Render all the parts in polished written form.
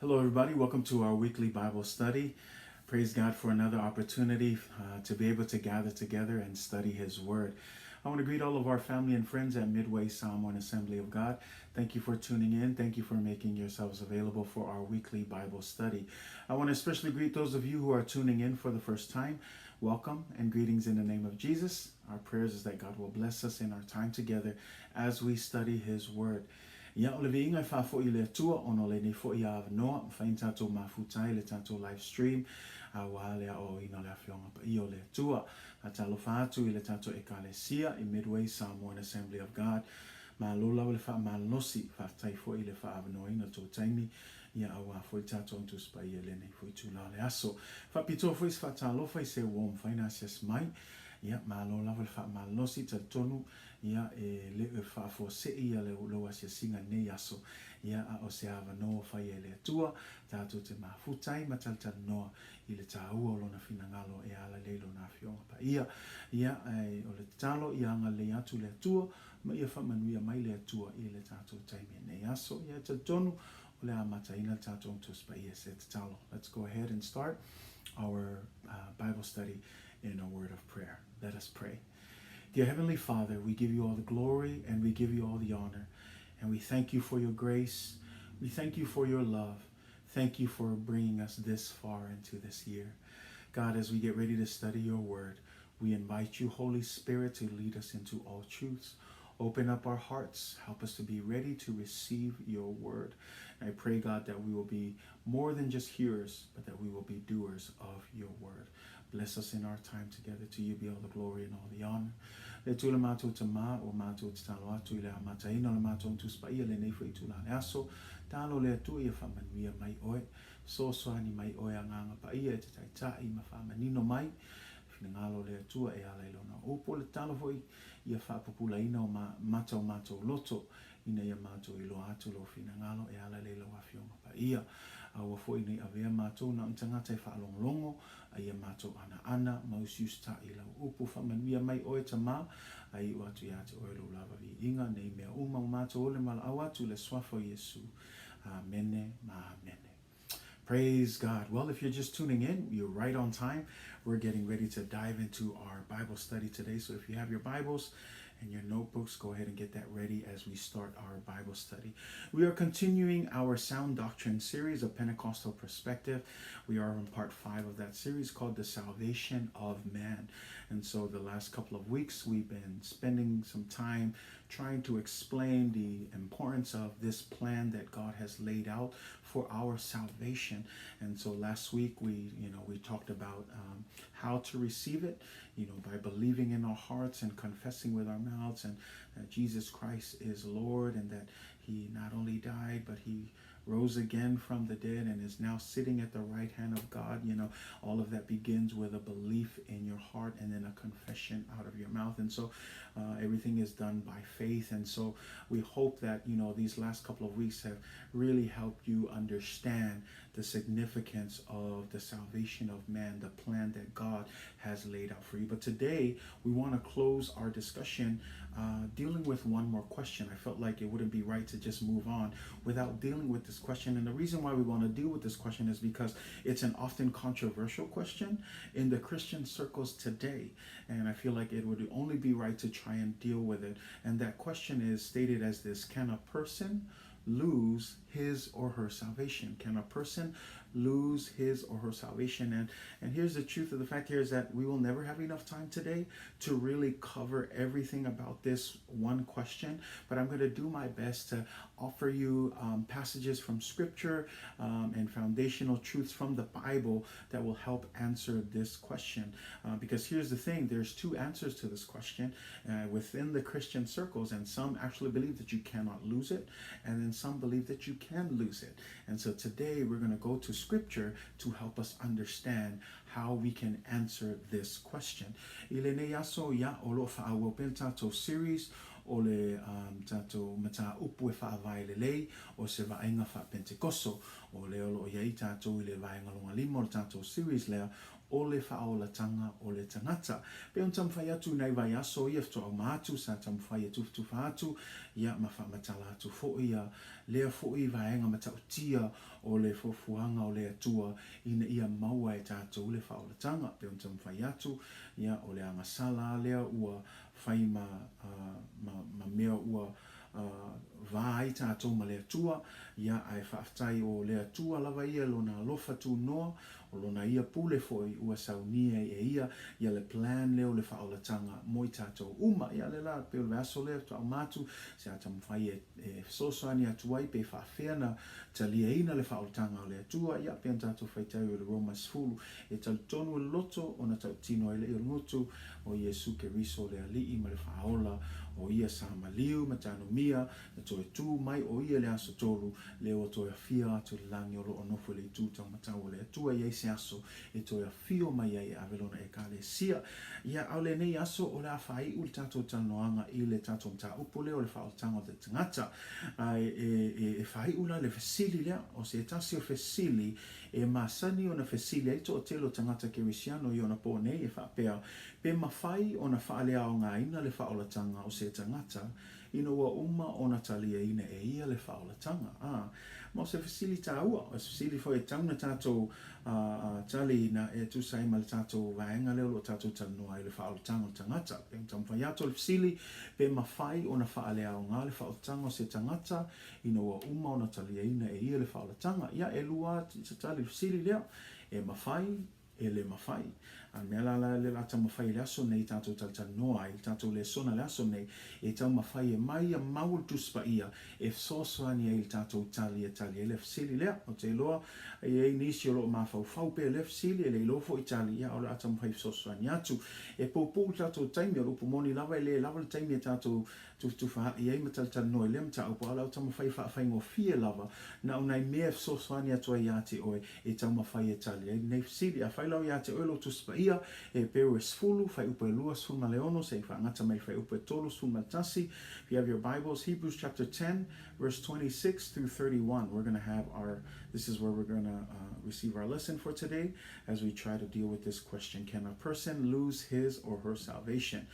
Hello, everybody. Welcome to our weekly Bible study. Praise God for another opportunity to be able to gather together and study His Word. I want to greet all of our family and friends at Midway Samoan Assembly of God. Thank you for tuning in. Thank you for making yourselves available for our weekly Bible study. I want to especially greet those of you who are tuning in for the first time. Welcome and greetings in the name of Jesus. Our prayers is that God will bless us in our time together as we study His Word. Ia, o le viiga e faafoi i le Atua ona o lenei foi avanoa, mafai ona tatou mafuta ai le tatou live stream aua le aoaoina o le Afioga Paia o le Atua. Faatalofa atu i le tatou Ekalesia i Midway Samoan Assembly of God. Malo lava le faamalosi, faafetai foi i le faaavanoaina o le tou taimi, ia aua foi le tatou Tusi Paia i lenei foi itula o le aso. Faapitoa foi se faatalofa i se ua mafai ona asiasi mai, ia malo lava le faamalosi, talitonu Ia, e le o faafuasei ia lou asiasiga i lenei aso, ia, a o se avanoa ua faia e le Atua, tatou te mafuta ai ma talatalanoa i le taua o Lona finagalo e ala lelei Lona Afioga Paia. Ia, ae o le tatalo, ia agalelei atu le Atua, ma ia faamanuia mai le Atua i le tatou taimi i lenei aso. Ia, e talitonu, o le a amataina le tatou Tusi Paia se tatalo. Let's go ahead and start our Bible study in a word of prayer. Let us pray. Dear Heavenly Father, we give you all the glory and we give you all the honor. And we thank you for your grace. We thank you for your love. Thank you for bringing us this far into this year. God, as we get ready to study your word, we invite you, Holy Spirit, to lead us into all truths. Open up our hearts. Help us to be ready to receive your word. And I pray, God, that we will be more than just hearers, but that we will be doers of your word. Bless us in our time together. To you be all the glory and all the honor. Le Atua le matou Tama, ua matou tatalo atu i le amataina o le matou Tusi Paia lenei foi itula o le aso. Talo le Atua ia faamanuia mai oe. Fesoasoani mai oe Agaga Paia e te taitai ma faamanino mai le finagalo o le Atua e ala i Lona upu. O le tatalo foi ia faapupulaina o mata o matou loto ina ia matou iloa atu lou finagalo e ala lei lau Afioga Paia. Aua foi nei avea matou na o ni tagata e faalogologo, a ia matou anaana ma usiusitaʻi i lau upu. Faamanuia mai oe Tama, a iu atu ia te oe lou lava viiga nei mea uma ua matou ole valaau atu i le Suafa o Iesu. Amene ma amene. Praise God. Well, if you're just tuning in, you're right on time. We're getting ready to dive into our Bible study today. So if you have your Bibles and your notebooks, go ahead and get that ready as we start our Bible study. We are continuing our Sound Doctrine series of Pentecostal Perspective. We are in part 5 of that series called The Salvation of Man. And so the last couple of weeks, we've been spending some time trying to explain the importance of this plan that God has laid out for our salvation. And so last week we, you know, we talked about how to receive it, you know, by believing in our hearts and confessing with our mouths and that Jesus Christ is Lord and that he not only died, but he rose again from the dead and is now sitting at the right hand of God. You know, all of that begins with a belief in your heart and then a confession out of your mouth. And so everything is done by faith. And so we hope that, you know, these last couple of weeks have really helped you understand the significance of the salvation of man, the plan that God has laid out for you. But today, we want to close our discussion dealing with one more question. I felt like it wouldn't be right to just move on without dealing with this question. And the reason why we want to deal with this question is because it's an often controversial question in the Christian circles today. And I feel like it would only be right to try and deal with it. And that question is stated as this: Can a person lose his or her salvation? Can a person lose his or her salvation? And here's the truth of the fact here is that we will never have enough time today to really cover everything about this one question, but I'm going to do my best to offer you passages from Scripture and foundational truths from the Bible that will help answer this question. Because here's the thing, there's two answers to this question within the Christian circles, and some actually believe that you cannot lose it, and then some believe that you can lose it. And so today we're going to go to Scripture to help us understand how we can answer this question. I lenei aso ia o lo o faaauau pea le tatou series o le tatou mataupu e faavae lelei o se vaaiga faa-Pentekoso. O lea o lo o i ai tatou i le vaega lona lima o le tatou series lea. o le faaolatanga o le tagata. Pei ona taumafai atu i nai vaiaso ia faatoa uma atu, sa taumafai e tufatufa atu, ia ma faamatala atu foi ia lea foi vaega matautia o le fuafuaga o le Atua ina ia maua e tatou le faaolatanga. Pei ona taumafai atu, ia o le agasala lava lea ua fai ma, ma, ma mea ua va ai tatou ma le Atua, ia ae faafetai o le Atua lava ia Lona alofa tunoa, o Lona ia pule foi ua saunia ai e Ia ia le plan lea o le faaolataga mo i tatou uma. Ia lea la, pei o le vaiaso lea faatoa uma atu, sa taumafai e, e fesoasoani atu ai pe faafea na taliaina le faaolataga o le Atua, ia pei ona tatou faitau i le Roma 10, e talitonu i le loto ona tautino ai lea o le gutu, o Iesu Keriso le Alii ma le Faaola, o Ia sa maliu ma tanumia, na toe tū mai o Ia i le aso tolu, lea ua toe afio atu i le lagi o lo o nofo i le itu taumatau o le Atua, e i ai se aso e toe afio mai ai e ave Lona Ekalesia. Ia, a o lenei aso o le a faaiu le tatou talanoaga i le tatou mataupu lea o le faaolataga o le tagata. Ae e, e, e faaiu la le fesili lea, o se tasi o fesili E masani ona fesili ai toatele o tagata Kerisiano i ona pō nei e faapea, Pe mafai ona faaleaogaina le faaolataga o se tagata ina ua uma ona taliaina e ia le faaolataga? A, ma o se fesili tāua, o se fesili foi e tatau ona tatou taliina e tusa ai ma le tatou vaega lea o lo o tatou talanoa ai, le faaolataga o le tagata. Pei ona taumafai atu o le fesili, pe mafai ona faaleaoga le faaolataga o se tagata Ina ua uma ona taliaina e ia le faaolataga, ia e lua se tali i le fesili lea, e mafai, e le mafai. A o le mea la lea o le a taumafai i le aso nei tatou talatalanoa ai, le tatou lesona i le aso nei, e taumafai e mai ia mau o le Tusi Paia e fesoasoani ai i le tatou tali e tali ai le fesili lea. Ou te iloa e i ai nisi o lo o mafaufau pea i lea fesili, e le iloa foi tali, ia a o le a taumafai e fesoasoani atu. E puupuu le tatou taimi, o le upu moni lava e le lava le taimi e tatou Tufatufaai ai ma talatalanoa i lea mataupu, a o lau taumafai e faafaigofie lava, na o nai mea e fesoasoani atu ai ia te oe e taumafai e tali ai lenei fesili. Afai lau ia te oe lou Tusi Paia, Heperu e 10, fuaiupu e 26 seia faagata mai i le fuaiupu e 31. If you have your Bibles, Hebrews chapter 10, verse 26 through 31. We're gonna have our, this is where we're gonna receive our lesson for today as we try to deal with this question, can a person lose his or her salvation?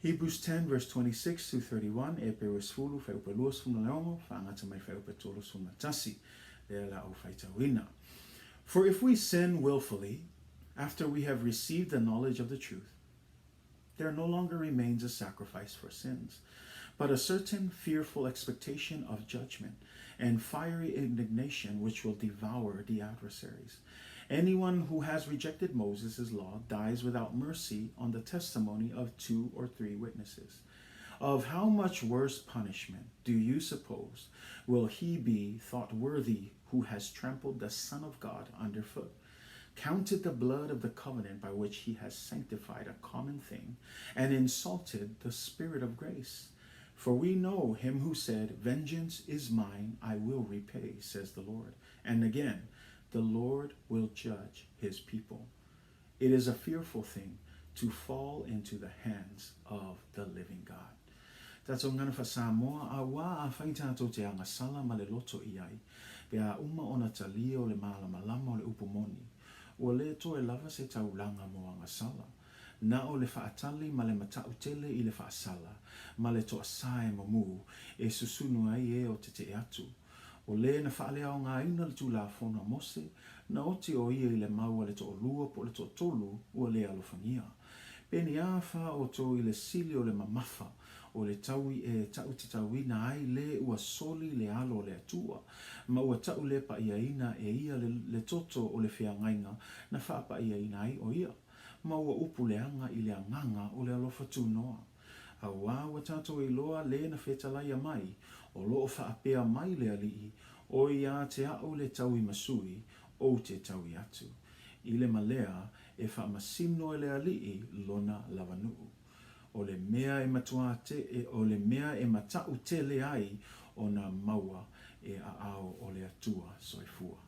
Hebrews 10 verse 26 through 31, Epeu e 10, fuaiupu e 26, faagata mai fuaiupu e 31. Lea la ou faitauina. For if we sin willfully, after we have received the knowledge of the truth, there no longer remains a sacrifice for sins, but a certain fearful expectation of judgment and fiery indignation which will devour the adversaries. Anyone who has rejected Moses' law dies without mercy on the testimony of two or three witnesses. Of how much worse punishment do you suppose will he be thought worthy who has trampled the Son of God underfoot, counted the blood of the covenant by which he has sanctified a common thing, and insulted the Spirit of grace? For we know him who said, Vengeance is mine, I will repay, says the Lord. And again, the Lord will judge his people. It is a fearful thing to fall into the hands of the living God. Tatou ngana fa-Samoa, auā afai tatou te agasala ma le loto i ai, pe a uma ona talia o le malamalama o le upu moni, ua le toe lava se taulaga mo agasala. Na o le faatali ma le matau tele i le faasala, ma le toasae mumu, e susunu ai e o tetee atu. O le na faaleaogaina le Tulafono a Mose, na oti o ia i le mau a le toalua po o le toatolu ua le alofagia. Pe ni a fa outou i le sili o le mamafa o le taui e ta'utatauina ai le ua soli le alo o le Atua, ma ua ta'u le pa'iaina e ia le, le toto o le feagaiga na faapa'iaina ai o ia, ma ua upu leaga i le agaga o le alofa tunoa. Auā ua tatou iloa le na fetalaia mai, o lo o faapea mai le Alii, O ia te a'u le taui masui, ou te taui atu. I le malea e faamasino e le Alii lona lavanuu. O le mea e matuā te, o le mea e mataʻu tele ai ona maua e aao o le Atua soifua.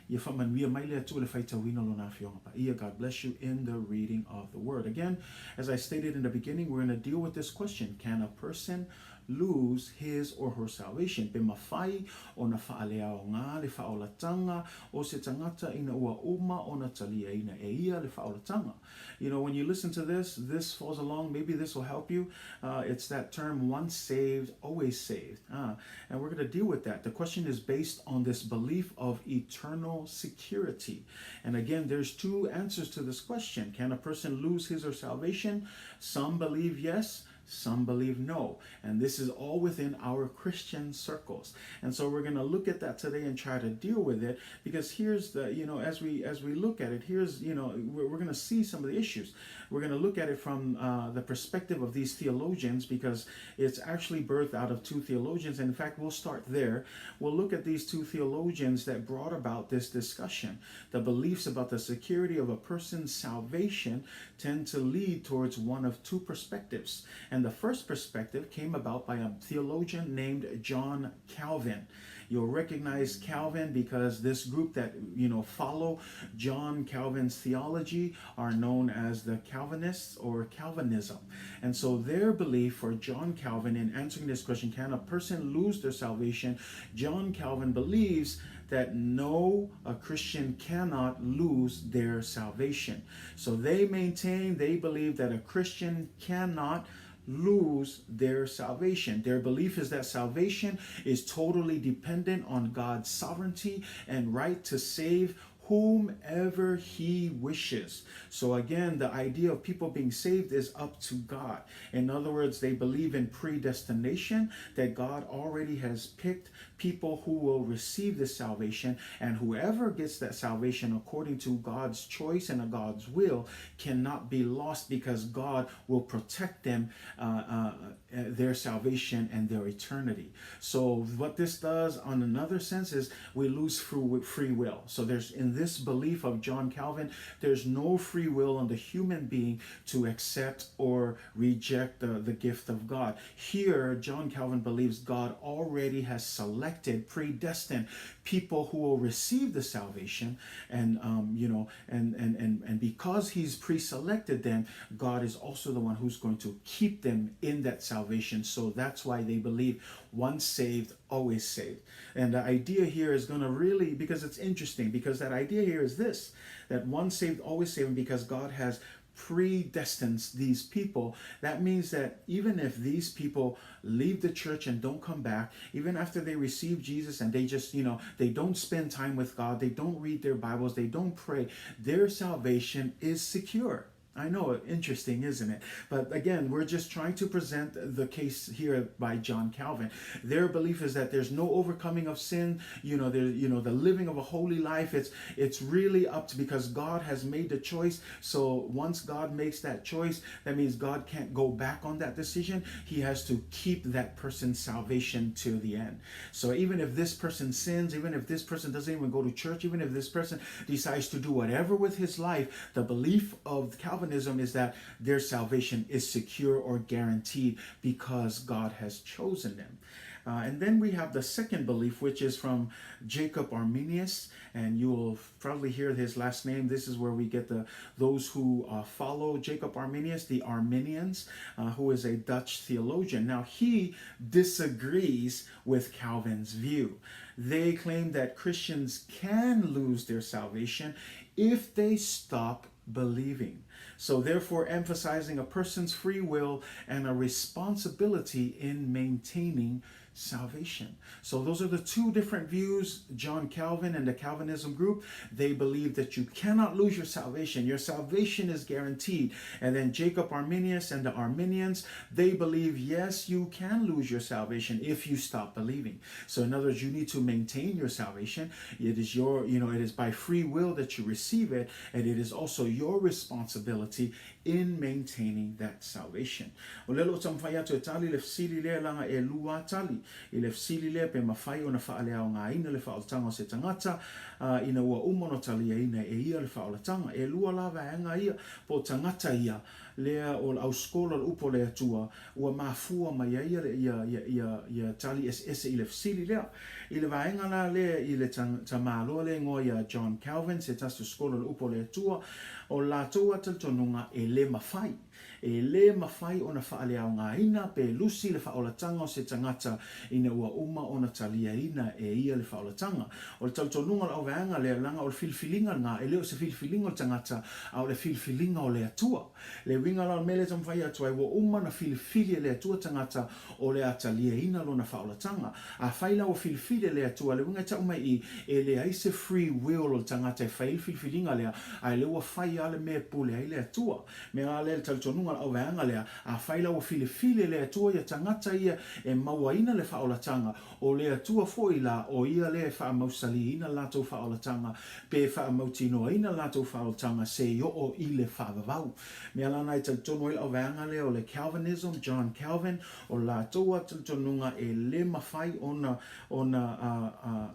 Ia faamanuia mai le Atua i le faitauina o Lona Afioga Paia. God bless you in the reading of the Word. Again, as I stated in the beginning, we're going to deal with this question. Can a person lose his or her salvation? Pe mafai ona faaleaoga le faaolataga o se tagata ina ua uma ona taliaina e ia le faaolataga. You know, when you listen to this, this falls along. Maybe this will help you. It's that term, once saved, always saved. And we're going to deal with that. The question is based on this belief of eternal security. And again, there's two answers to this question. Can a person lose his or salvation? Some believe yes. Some believe no. And this is all within our Christian circles. And so we're going to look at that today and try to deal with it, because here's the, you know, as we as we look at it, here's, you know, we're going to see some of the issues. We're going to look at it from the perspective of these theologians, because it's actually birthed out of two theologians. And in fact, we'll start there. We'll look at these two theologians that brought about this discussion. The beliefs about the security of a person's salvation tend to lead towards one of two perspectives. And the first perspective came about by a theologian named John Calvin. You'll recognize Calvin because this group that, you know, follow John Calvin's theology are known as the Calvinists or Calvinism. And so their belief for John Calvin in answering this question, can a person lose their salvation? John Calvin believes that no, a Christian cannot lose their salvation. So they maintain, they believe that a Christian cannot lose their salvation. Their belief is that salvation is totally dependent on God's sovereignty and right to save whomever he wishes. So again, the idea of people being saved is up to God. In other words, they believe in predestination, that God already has picked people who will receive this salvation, and whoever gets that salvation according to God's choice and God's will cannot be lost, because God will protect them, their salvation and their eternity. So what this does on another sense is we lose free will. So there's, in this belief of John Calvin, there's no free will on the human being to accept or reject the gift of God. Here, John Calvin believes God already has selected, predestined people who will receive the salvation, and you know, and because he's pre-selected them, God is also the one who's going to keep them in that salvation. So that's why they believe once saved, always saved. And the idea here is going to really, because it's interesting, because that idea here is this, that once saved, always saved, because God has predestines these people. That means that even if these people leave the church and don't come back, even after they receive Jesus and they just, you know, they don't spend time with God, they don't read their Bibles, they don't pray, their salvation is secure. I know, interesting, isn't it? But again, we're just trying to present the case here by John Calvin. Their belief is that there's no overcoming of sin, you know, there, you know, the living of a holy life. It's really up to, because God has made the choice. So once God makes that choice, that means God can't go back on that decision. He has to keep that person's salvation to the end. So even if this person sins, even if this person doesn't even go to church, even if this person decides to do whatever with his life, the belief of Calvinism is that their salvation is secure or guaranteed because God has chosen them. And then we have the second belief, which is from Jacob Arminius, and you will probably hear his last name. This is where we get the those who follow Jacob Arminius, the Arminians, who is a Dutch theologian. Now, he disagrees with Calvin's view. They claim that Christians can lose their salvation if they stop believing. So therefore, emphasizing a person's free will and a responsibility in maintaining salvation. So those are the two different views. John Calvin and the Calvinism group, they believe that you cannot lose your salvation. Your salvation is guaranteed. And then Jacob Arminius and the Arminians, they believe, yes, you can lose your salvation if you stop believing. So in other words, you need to maintain your salvation. It is your, you know, it is by free will that you receive it, and it is also your responsibility in maintaining that salvation. O lea o lo o taumafai atu e tali le fesili lea laga e lua tali. I le fesili lea pe mafai ona faaleaogaina le faaolataga o se tagata ina ua uma ona taliaina e ia le faaolataga. E lua la vaega ia po o tagata ia. lea o le auskola o le Upu a le Atua ua mafua mai ai ia, ia, ia, ia, ia tali eseese i le fesili lea. I le vaega la lea i le tamaloa lea igoa ia John Calvin, se tasi o skola o le Upu a le Atua, o le latou lava talitonuga e le mafai. E le mafai ona faaleaogaina pe lusi le faaolataga o se tagata ina ua uma ona taliaina e ia le faaolataga. O le talitonuga o le auvaega lea, leaga o le filifiliga lena, e le o se filifiliga o le tagata, a o le filifiliga o le Atua. Le uiga la o le mea lea e taumafai atu ai, ua uma ona filifili e le Atua tagata o le a taliaina lona faaolataga. Afai la ua filifili e le Atua, le uiga e tau mai i, e leai se free will o le tagata e fai ai le filifiliga lea, ae lea ua fai lava le mea e pule ai le Atua. Mea la lea le talitonuga o le auvaega lea, afai la ua filifili e le Atua ia tagata ia e mauaina le faaolataga, o le Atua foi la o ia lea e faamausaliina le latou faaolataga, pe faamautinoaina le latou faaolataga se i oo i le faavavau. Mea la na e talitonu ai le auvaega lea o le Calvinism, John Calvin, o le latou lava talitonuga e le mafai ona ona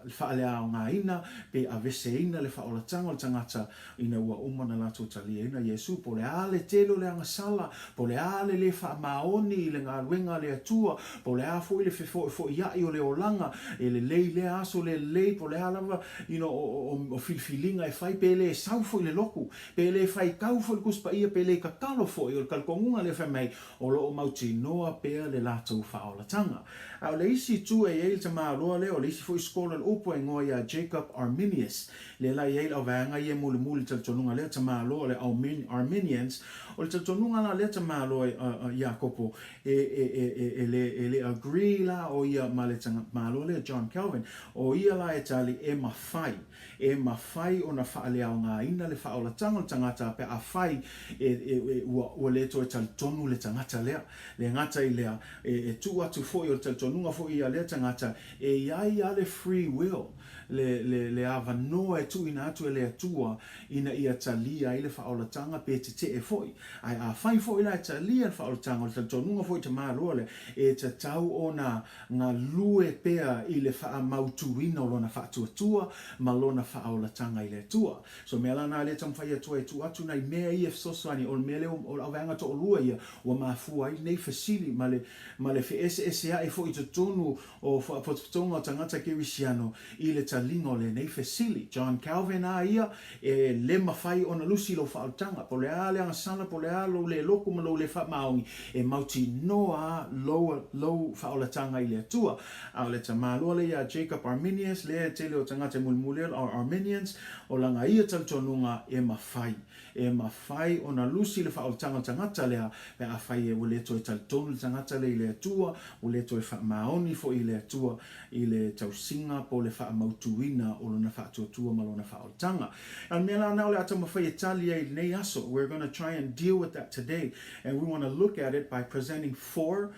faaleaogaina pe aveseina le faaolataga o le tagata Ina ua uma ona latou taliaina Iesu, po o le a le tele o le agasala, po o le a le lē faamaoni i le galuega a le Atua, po o le a foi le fefoifoiaʻi o le olaga, e lelei lea aso le lelei, po o le a lava you know, o, o, o filifiliga e fai, pe le sau foi i le lotu, pe le faitau foi i le Tusi Paia, pe le tatalo foi, o le talitonuga lea fai mai, o lo o mautinoa pea le latou faaolataga. A o le isi itu e i ai le tamaloa lea, o le isi foi skola o le upu e igoa ia Jacob Arminius, Lea la e i ai le auvaega ia e mulimuli i le talitonuga lea tamaloa o le Arminians. O le talitonuga la lea tamaloa Iakopo, e, e, e, e, e, le, e le agree la o ia ma le tamaloa lea John Calvin. O ia la e tali e mafai, e mafai ona faaleaogaina le faaolataga o le tagata pe afai e, e, e, ua, ua le toe talitonu le tagata lea. Le gata i lea, e, e tuu atu foi o le talitonuga foi ia lea tagata, e i ai lava le free will le, le, le avanoa e tuuina atu e le Atua ina ia talia ai le faaolataga pe tetee foi. Ae afai foi la e talia le faaolataga, o le talitonuga foi tamaloa lea, e tatau ona galue pea i le faamautuina o lona faatuatua ma lona faaolataga i le Atua. So mea la na lea e taumafai atu ai e tuu atu nai mea ia e fesoasoani, o le mea lea, o le auvaega toalua ia ua mafua ai lenei fesili ma le, ma le feeseesea'i foi i totonu o faapotopotoga o tagata kerisiano i le taliga o lenei fesili. John Calvin a ia, e le mafai ona lusi lou faaolataga. Po o le a le agasala, po o le a lou le loku ma lou le faamaoni, e mautinoa a lou, lou faaolataga i le Atua. A o le tamaloa lea ia Jacob Arminius, lea e tele o tagata e mulimuli ai, o Arminians, o lana ia talitonuga e mafai. E mafai ona lusi le faaolataga o le tagata lea pe afai e ua le toe talitonu le tagata lea i le Atua, ua le toe faamaoni foi i le Atua i le tausiga po o le faamautuina o lona faatuatua ma lona faaolataga. A o le mea la lena o le a taumafai e tali ai i lenei aso. We're gonna try and deal with that today and we wanna look at it by presenting four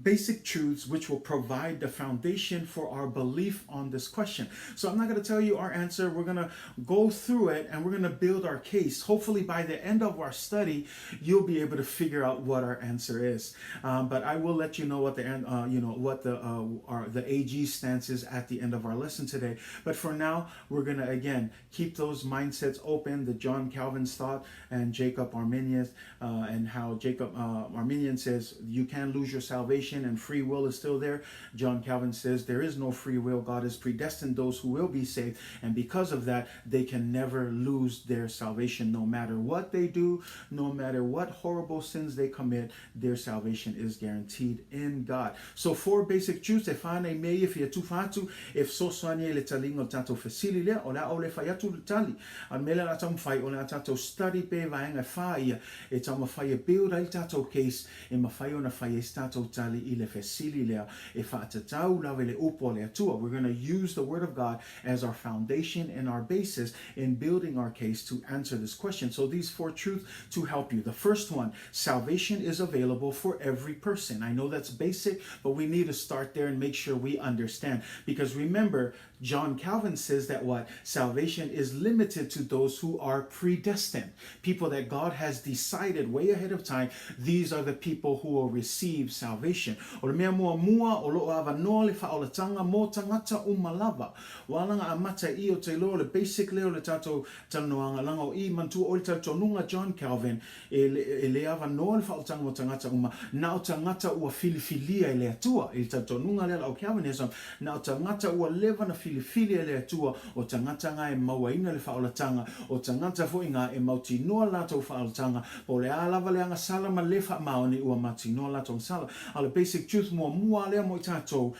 basic truths which will provide the foundation for our belief on this question. So I'm not going to tell you our answer. We're going to go through it and we're going to build our case. Hopefully by the end of our study, you'll be able to figure out what our answer is. Um, but I will let you know what the uh, you know what the uh, our, the AG stance is at the end of our lesson today. But for now, we're going to again keep those mindsets open. The John Calvin's thought and Jacob Arminius uh, and how Jacob uh, Arminian says you can lose your salvation and free will is still there. John Calvin says there is no free will. God has predestined those who will be saved, and because of that, they can never lose their salvation no matter what they do, no matter what horrible sins they commit, their salvation is guaranteed in God. So four basic truths e wha nei mea ia fia tufa atu e fesoasoani ai le taliga o le tatou fesili lea, o le a ou le fai atu le tali. A o le mea lea o le a taumafai, o le a tatou study pe vaega e wha ia e taumafai e build ai le tatou case e mafai ona fai ai se tatou tali i le fesili lea e faatatau lava i le upu a le Atua. We're gonna use the word of God as our foundation and our basis in building our case to answer this question. So these four truths to help you. The first one, salvation is available for every person. I know that's basic, but we need to start there and make sure we understand. Because remember, John Calvin says that what? Salvation is limited to those who are predestined. People that God has decided way ahead of time, these are the people who will receive salvation. O le mea muamua, o lo o avanoa le faaolataga mo tagata uma lava. Ua ala na amata i i o te iloa o le basic lea o le tatou talanoaga, leaga o i, manatua oe le talitonuga John Calvin, e le, e le avanoa le faaolataga mo tagata uma, na o tagata ua filifilia e le Atua. I le talitonuga lea o le Calvinism, na o tagata ua leva na filifili e le Atua, o tagata nga e mauaina le faaolataga, o tagata foi nga e mautinoa le latou faaolataga, po o le a lava le agasala ma le faamaoni ua mautinoa le latou agasala. A o le basic truth muamua lea mo i tatou,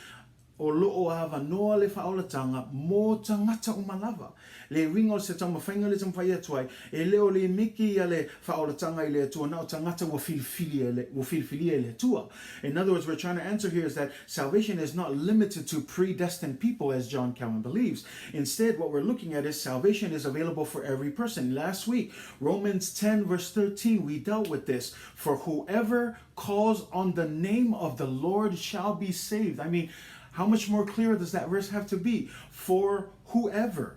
O lo o avanoa le faaolataga mo tagata uma lava. Le uiga o se taumafaiga le taumafai atu ai, e le o limiti ia le faaolataga i le Atua na o tagata ua filifilia e le, ua filifilia e le Atua. In other words, we're trying to answer here is that salvation is not limited to predestined people as John Calvin believes. Instead, what we're looking at is salvation is available for every person. Last week, Romans 10 verse 13, we dealt with this. For whoever calls on the name of the Lord shall be saved. I mean, how much more clear does that verse have to be? For whoever.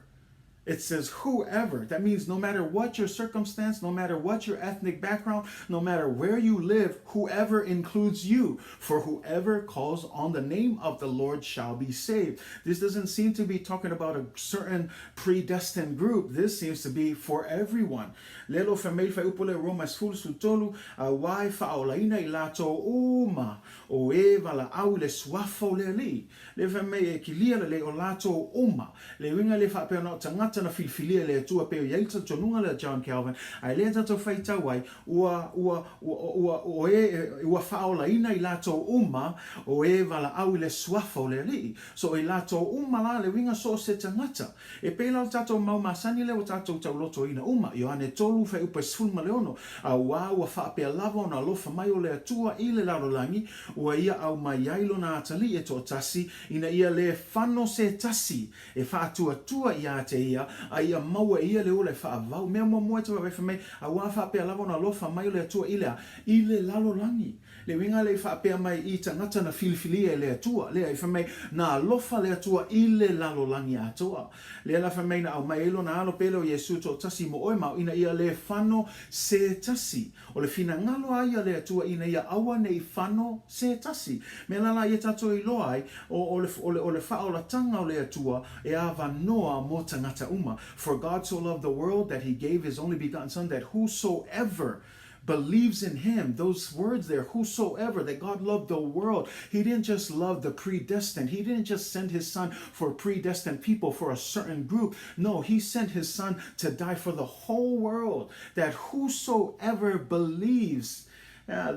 It says whoever. That means no matter what your circumstance, no matter what your ethnic background, no matter where you live, whoever includes you. For whoever calls on the name of the Lord shall be saved. This doesn't seem to be talking about a certain predestined group. This seems to be for everyone. Lelo fai mai le fuaiupu lea Roma 13, Auā e faaolaina i latou uma o e valaau i le suafa o le Alii. Lea fai mai e kilia lelei o latou uma. Le uiga le faapea na o tagata na filifilia e le Atua pei o i ai le talitonuga lea John Calvin, ae lea tatou faitau ai, ua, ua, ua, ua, o e, ua faaolaina i latou uma o e valaau i le suafa o le Alii. So o i latou uma la le uiga so o se tagata. E pei la o le tatou mau masani lea ua tatou taulotoina uma, Ioane 3, fuaiupu 16, Auā ua faapea lava ona alofa mai o le Atua i le lalolagi, ua ia aumai ai lona atalii e toatasi, ina ia lē fano se tasi e faatuatua iā te ia, a ia maua e ia le ola e faavau. Mea muamua e te vaavaai fai mai, Auā faapea lava ona alofa mai o le Atua i le a? I le lalolagi. Le uiga lea i faapea mai i tagata na filifilia e le Atua, lea i fai mai, na alofa le Atua i le lalolagi atoa. Lea la fai mai na aumai ai lona alo pele o Iesu toatasi mo oe ma au ina ia le fano se tasi. O le finagalo a ia le Atua ina ia aua ne i fano se tasi. Mea la la ia tatou iloa ai, o, o le, o le, o le faaolataga o le Atua e avanoa mo tagata uma. For God so loved the world that he gave his only begotten son that whosoever believes in him, those words there, whosoever, that God loved the world. He didn't just love the predestined. He didn't just send his son for predestined people, for a certain group. No, he sent his son to die for the whole world, that whosoever believes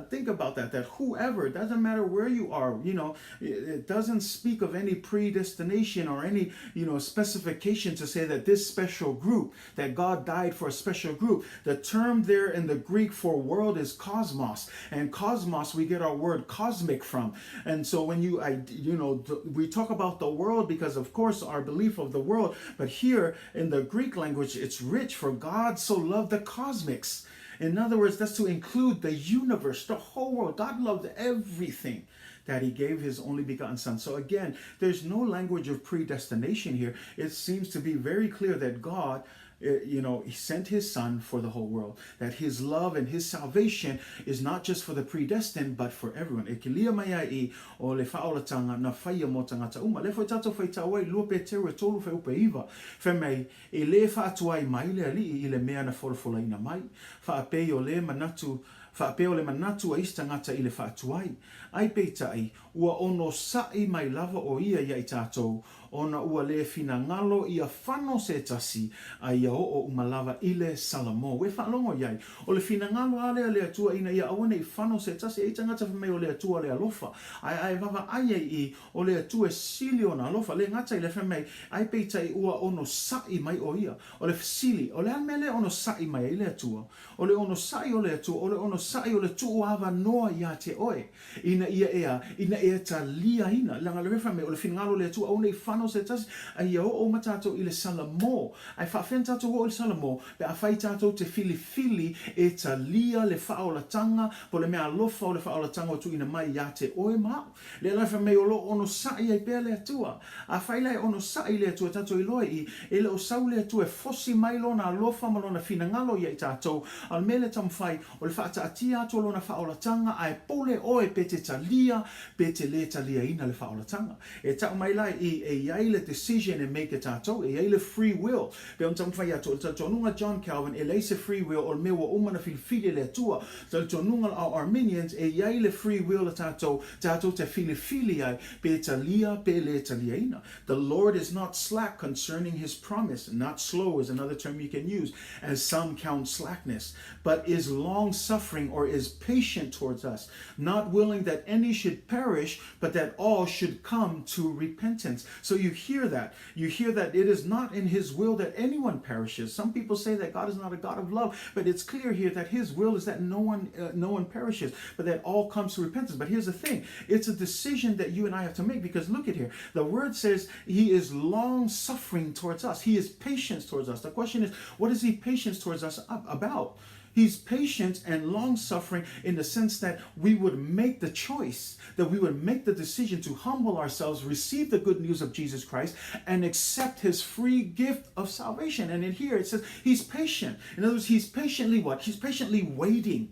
think about that, that whoever, it doesn't matter where you are, you know, it, it doesn't speak of any predestination or any, you know, specification to say that this special group, that God died for a special group. The term there in the Greek for world is cosmos, and cosmos we get our word cosmic from. And so when you, I, you know, we talk about the world because of course our belief of the world, but here in the Greek language it's rich for God so loved the cosmics. In other words, that's to include the universe, the whole world. God loved everything that he gave his only begotten son. So again, there's no language of predestination here. It seems to be very clear that God eh, you know, he sent his son for the whole world. That his love and his salvation is not just for the predestined, but for everyone. E kilia mai ai i o le faaolatanga na whaia mō tangata uma. Le foi tātou whai tāwai, lua pe teru e tolu whai upe iwa. Whai mai, e le whaatuai mai le alii i le mea na folafolaina mai. Whaapei o le manatu Faapea o le manatu a isi tagata i le faatuai, ai peitai, ua onosai mai lava o ia ia i tatou, ona ua le finagalo ia fano se tasi, a ia oo uma lava i le Salamo. Ua e faalogo i ai, o le finagalo a lea le Atua ina ia aua nei fano se tasi, e i tagata fai mai o le Atua le alofa, ae a e vaavaai ai i o le Atua e sili ona alofa, le gata i le fai mai, ai peitai ua onosai mai o ia. O le fesili, o le a le mea lea e onosai mai ai le Atua? O le onosai o le Atua, o le onosai o le tuu avanoa iā te oe, ina ia ea, ina ea taliaina. Leaga le fai mai, o le finagalo o le Atua, aua ne i fano Kerisiano se tasi, a ia oo uma tatou i le Salamo. Ae faafefea ona tatou oo i le Salamo pe afai tatou te filifili e talia le faaolataga po o le meaalofa o le faaolataga ua tuuina mai ia te oe ma au. Lea la e fai mai o lo o onosai ai pea le Atua. Afai la e onosai le Atua, tatou iloa i, e le o sau le Atua e fosi mai Lona alofa ma Lona finagalo ia i tatou, a o le mea lea e taumafai, o le faataatia atu o Lona faaolataga, ae pule oe pe te talia pe te le taliaina le faaolataga. E tau mai la i, e i ai le decision e make e tatou, e i ai le free will. Pei ona taumafai atu, o le talitonuga John Calvin, e leai se free will, o le mea ua uma ona filifili e le Atua. Talitonuga o Arminians, e i ai le free will a tatou, tatou te filifili ai pe talia pe le taliaina. The Lord is not slack concerning his promise, not slow is another term you can use, as some count slackness, but is long suffering or is patient towards us, not willing that any should perish, but that all should come to repentance. So you hear that. You hear that it is not in his will that anyone perishes. Some people say that God is not a God of love, but it's clear here that his will is that no one no one perishes, but that all comes to repentance. But here's the thing. It's a decision that you and I have to make, because look at here. The word says he is long suffering towards us. He is patient towards us. The question is, what is he patient towards us about? He's patient and long-suffering in the sense that we would make the choice, that we would make the decision to humble ourselves, receive the good news of Jesus Christ, and accept his free gift of salvation. And in here it says he's patient. In other words, he's patiently what? He's patiently waiting.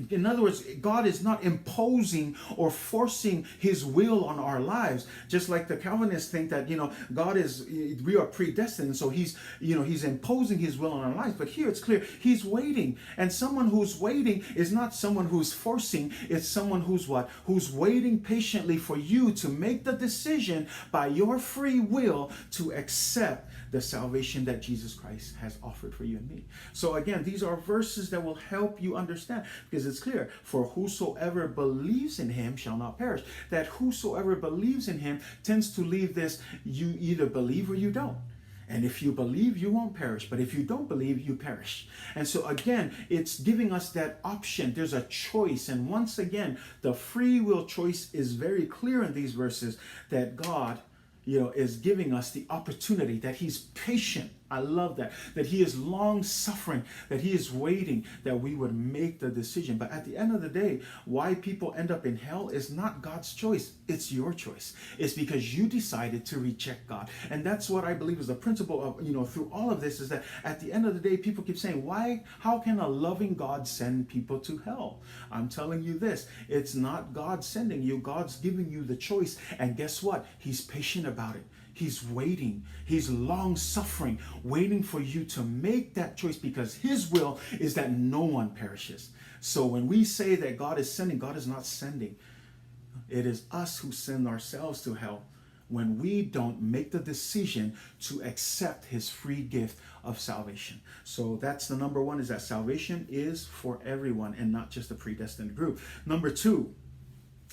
In other words, God is not imposing or forcing his will on our lives. Just like the Calvinists think that, you know, God is, we are predestined, so he's, you know, he's imposing his will on our lives. But here it's clear, he's waiting. And someone who's waiting is not someone who's forcing, it's someone who's what? Who's waiting patiently for you to make the decision by your free will to accept the salvation that Jesus Christ has offered for you and me. So again, these are verses that will help you understand, because it's clear, for whosoever believes in him shall not perish. That whosoever believes in him tends to leave this, you either believe or you don't. And if you believe, you won't perish. But if you don't believe, you perish. And so again, it's giving us that option. There's a choice. And once again, the free will choice is very clear in these verses, that God, you know, is giving us the opportunity, that he's patient. I love that, that he is long suffering, that he is waiting, that we would make the decision. But at the end of the day, why people end up in hell is not God's choice. It's your choice. It's because you decided to reject God. And that's what I believe is the principle of, you know, through all of this, is that at the end of the day, people keep saying, why, how can a loving God send people to hell? I'm telling you this, it's not God sending you. God's giving you the choice. And guess what? He's patient about it. He's waiting. He's long-suffering, waiting for you to make that choice, because his will is that no one perishes. So when we say that God is sending, God is not sending. It is us who send ourselves to hell when we don't make the decision to accept his free gift of salvation. So that's the number one, is that salvation is for everyone and not just a predestined group. Number two,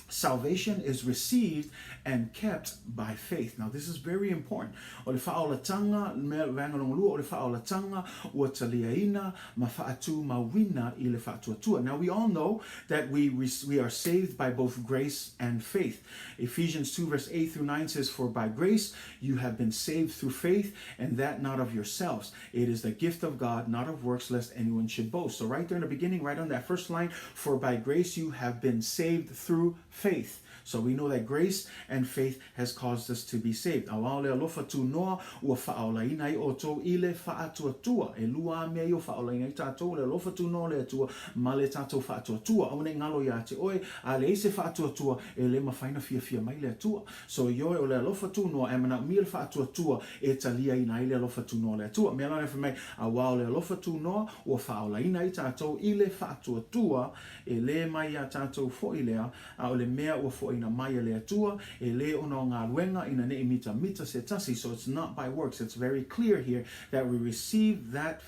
salvation is received and kept by faith. Now this is very important. O le faaolataga, vaega lona lua, o le faaolataga ua taliaina ma faatumauina i le faatuatua. Now we all know that we are saved by both grace and faith. Ephesians 2 verse 8 through 9 says, for by grace you have been saved through faith, and that not of yourselves. It is the gift of God, not of works, lest anyone should boast. So right there in the beginning, right on that first line, for by grace you have been saved through faith. So we know that grace and faith has caused us to be saved. Auā o le alofa tunoa ua faaolaina ai outou i le faatuatua. E lua a mea ia ua faaolaina ai tatou, le alofa tunoa o le Atua ma le tatou faatuatua. Aua ne i galo iā te oe, a leai se faatuatua, e le mafai ona fiafia mai le Atua. So ioe o le alofa tunoa e manaomia le faatuatua e taliaina ai le alofa tunoa o le Atua. Mea la lea fai mai, auā o le alofa tunoa ua faaolaina ai tatou i le faatuatua, e le mai iā tatou foi lea, a o le mea ua foaina mai e le Atua, e le ona o galuega ina ne i mitamita se tasi. So it's not by works. It's very clear here that we receive that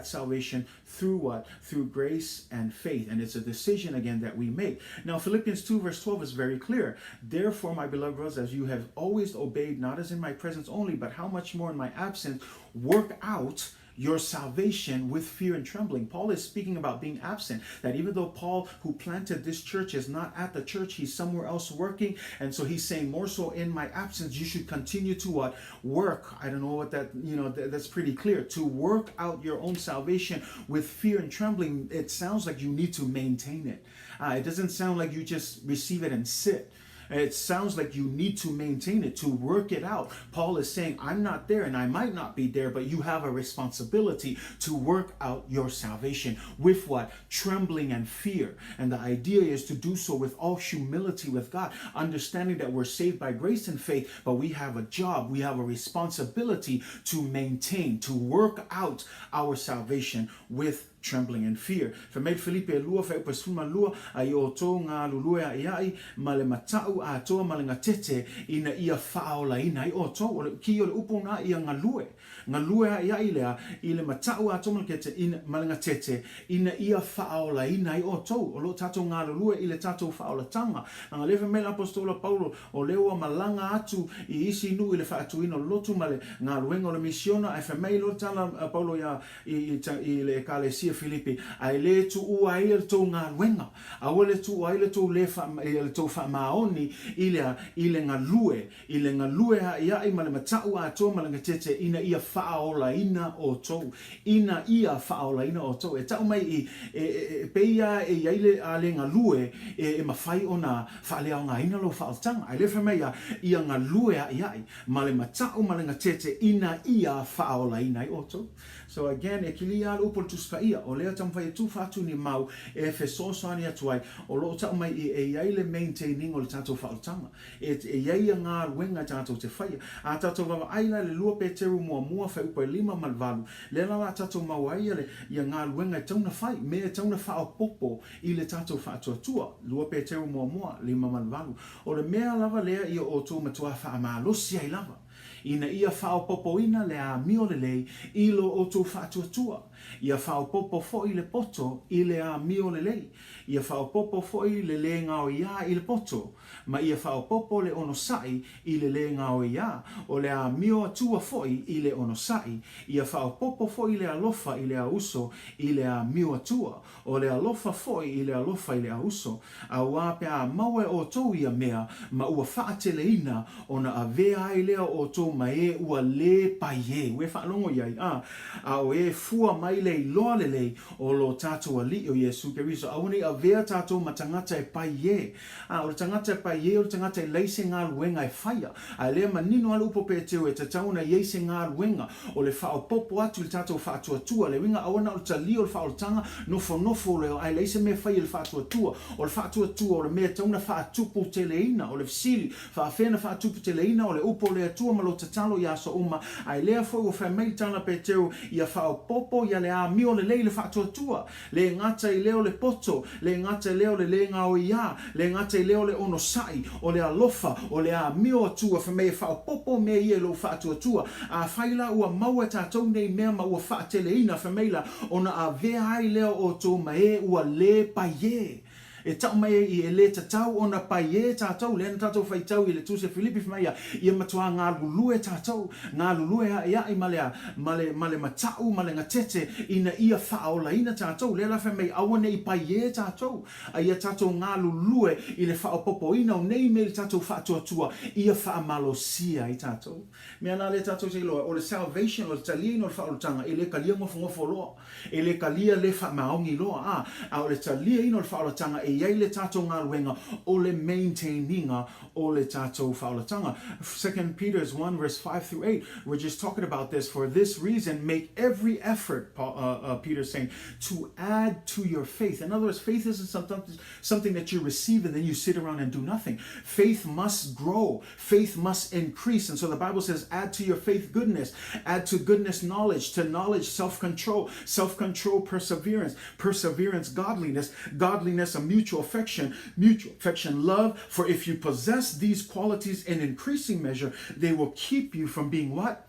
salvation through what? Through grace and faith. And it's a decision again that we make. Now Philippians 2 verse 12 is very clear. Therefore, my beloved brothers, as you have always obeyed, not as in my presence only, but how much more in my absence, work out your salvation with fear and trembling. Paul is speaking about being absent. That even though Paul, who planted this church, is not at the church, he's somewhere else working. And so he's saying, more so in my absence, you should continue to what? Work. I don't know what that, you know, that's pretty clear. To work out your own salvation with fear and trembling, it sounds like you need to maintain it. It doesn't sound like you just receive it and sit. It sounds like you need to maintain it, to work it out. Paul is saying, I'm not there and I might not be there, but you have a responsibility to work out your salvation with what? Trembling and fear. And the idea is to do so with all humility with God, understanding that we're saved by grace and faith, but we have a job, we have a responsibility to maintain, to work out our salvation with trembling and fear. Fai mai Filipi e lua, fuaiupu e 12, A ia outou galulue aʻiaʻi ma le mataʻu atoa ma le gatete ina ia faaolaina ai outou. O le kī o le upu na ia galue. Galue aʻiaʻi lea i le mataʻu atoa ma le kete ina, ma le gatete ina ia faaolaina ai outou. O lo o tatou galulue i le tatou faaolataga. Leaga lea fai mai le Apostola Paulo, o lea ua malaga atu i isi nuu i le faatuina o le lotu ma le galuega o le misiona, ae fai mai loa le tala a Paulo iā i, i le Ekalesia Filipi, a e lē tuua ai le tou galuega, aua le tuua ai le tou lē faa, le tou faamaoni i le, i le galue, i le galue aʻiaʻi ma le mataʻu atoa ma le gatete ina ia faaolaina outou, ina ia faaolaina outou. E tau mai i, e, e, e pei lava e i ai le, a le galue, e, e mafai ona faaleaogaina lou faaolataga. Ae lea fai mai ia, ia galue aʻiaʻi. Ma le mataʻu ma le gatete ina ia faaolaina ai outou. So again, e kilia a le upu o le Tusi Paia, o lea taumafai e tufa atu ni mau e fesoasoani atu ai, o lo o tau mai i e i ai le maintaining o le tatou faaolataga. E, e i ai ia galuega e tatou te faia. A tatou vaavaai la i le lua Peteru muamua fuaiupu e 5 ma le 8, lea la la tatou maua ai ia le, ia galuega e tatau ona fai, mea e tatau ona faaopoopo i le tatou faatuatua. Lua Peteru muamua, 5 ma le 8. O le mea lava lea ia outou matuā faamalosi ai lava, ina ia faaopoopoina le amio lelei i lo outou faatuatua, ia faaopoopo foi le poto i le amio lelei, ia faaopoopo foi le lē gaoiā i le poto, ma ia faaopoopo le onosai i le lē gaoiā, o le amio atua foi i le onosai, ia faaopoopo foi le alofa i le auso i le amio atua, o le alofa foi i le alofa i le auso, Auā pe a maua e outou ia mea, ma ua faateleina, ona avea ai lea o outou ma e ua lē paiē, ua e faalogo i ai, a, a o e fua mai le iloa lelei o lo tatou Alii o Iesu Keriso. Aua ne i avea tatou ma tagata e paiē. A, o le tagata e paiē o le tagata e leai se galuega e faia. A e lea manino lava le upu o Peteru e tatau ona i ai se galuega o le faaopoopo atu i le tatou faatuatua, le uiga aua na o le talia o le faaolataga, nofonofo lea ae leai se mea e fai e le faatuatua. O le faatuatua o le mea e tatau ona faatuputeleina, o le fesili, faafefea ona faatuputeleina o le upu o le Atua ma lou tatalo i aso uma, ae lea foi ua fai mai le tala a Peteru, ia faaopoopo ia le amio lelei le faatuatua. Le gata i lea o le poto, le gata i lea o le lē gaoiā, le gata i lea o le onosai, o le alofa, o le amio atua, fai mai e faaopoopo mea ia i lou faatuatua. Afai la ua maua e tatou nei mea ma ua faateleina, fai mai la, ona avea ai lea o outou ma e ua lē paiē. E tau mai ai i e lē tatau ona paiē tatou, lea na tatou faitau i le Tusi a Filipi fai mai ia, ia matuā galulue tatou, galulue aʻiaʻi ma le, ma le, ma le mataʻu ma le gatete ina ia faaolaina tatou. Lea la fai mai aua ne i paiē tatou, a ia tatou galulue i le faaopoopoina o nei mea i le tatou faatuatua ia faamalosia ai tatou. Mea la lea tatou te iloa, o le salvation, o le taliaina o le faaolataga, e le talia nofonofo loa. E le talia le faamaoni loa, a, a o le taliaina o le faaolataga e i ai le tatou galuega o le maintain-iga o le tatou faaolataga. Second Peter's 1 verse 5 through 8, we're just talking about this, for this reason make every effort, Paul, Peter's saying, to add to your faith. In other words, faith isn't something, something that you receive and then you sit around and do nothing. Faith must grow. Faith must increase. And so the Bible says, add to your faith goodness, add to goodness knowledge, to knowledge self-control, self-control perseverance, perseverance godliness, godliness a mutual affection, mutual affection love. For if you possess these qualities in increasing measure, they will keep you from being what?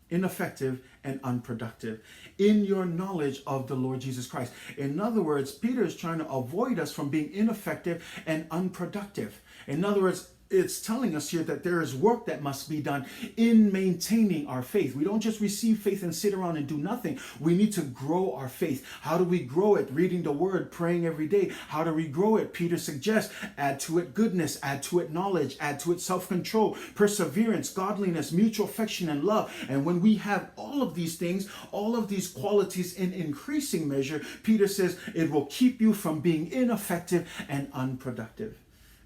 Ineffective and unproductive in your knowledge of the Lord Jesus Christ. In other words, Peter is trying to avoid us from being ineffective and unproductive. In other words, it's telling us here that there is work that must be done in maintaining our faith. We don't just receive faith and sit around and do nothing. We need to grow our faith. How do we grow it? Reading the word, praying every day. How do we grow it? Peter suggests add to it goodness, add to it knowledge, add to it self control, perseverance, godliness, mutual affection, and love. And when we have all of these things, all of these qualities in increasing measure, Peter says it will keep you from being ineffective and unproductive.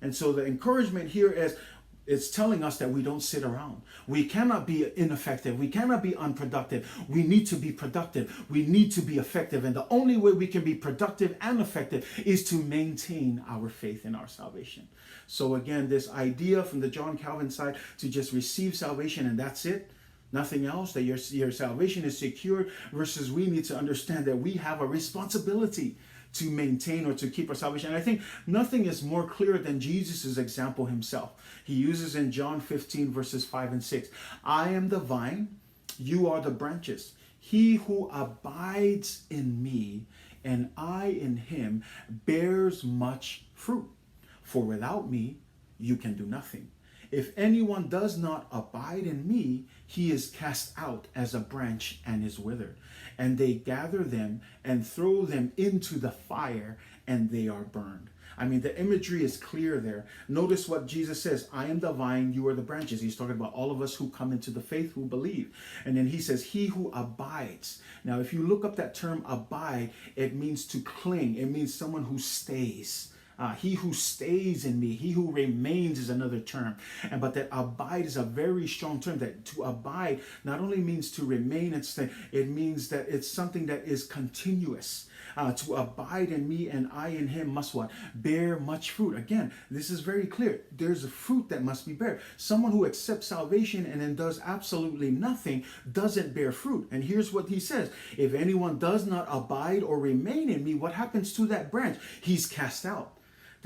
And so the encouragement here is it's telling us that we don't sit around. We cannot be ineffective. We cannot be unproductive. We need to be productive. We need to be effective. And the only way we can be productive and effective is to maintain our faith in our salvation. So again, this idea from the John Calvin side to just receive salvation and that's it, nothing else, that your, your salvation is secure, versus we need to understand that we have a responsibility to maintain or to keep our salvation. And I think nothing is more clear than Jesus' example himself. He uses in John 15, verses 5 and 6 I am the vine, you are the branches. He who abides in me and I in him bears much fruit. For without me, you can do nothing. If anyone does not abide in me, he is cast out as a branch and is withered. And they gather them and throw them into the fire, and they are burned. I mean, the imagery is clear there. Notice what Jesus says I am the vine, you are the branches. He's talking about all of us who come into the faith, who believe. And then he says, He who abides. Now, if you look up that term abide, it means to cling, it means someone who stays. He who stays in me, he who remains is another term. And but that abide is a very strong term. That to abide not only means to remain and stay, it means that it's something that is continuous. To abide in me and I in him must what? Bear much fruit. Again, this is very clear. There's a fruit that must be bear. Someone who accepts salvation and then does absolutely nothing doesn't bear fruit. And here's what he says If anyone does not abide or remain in me, what happens to that branch? He's cast out.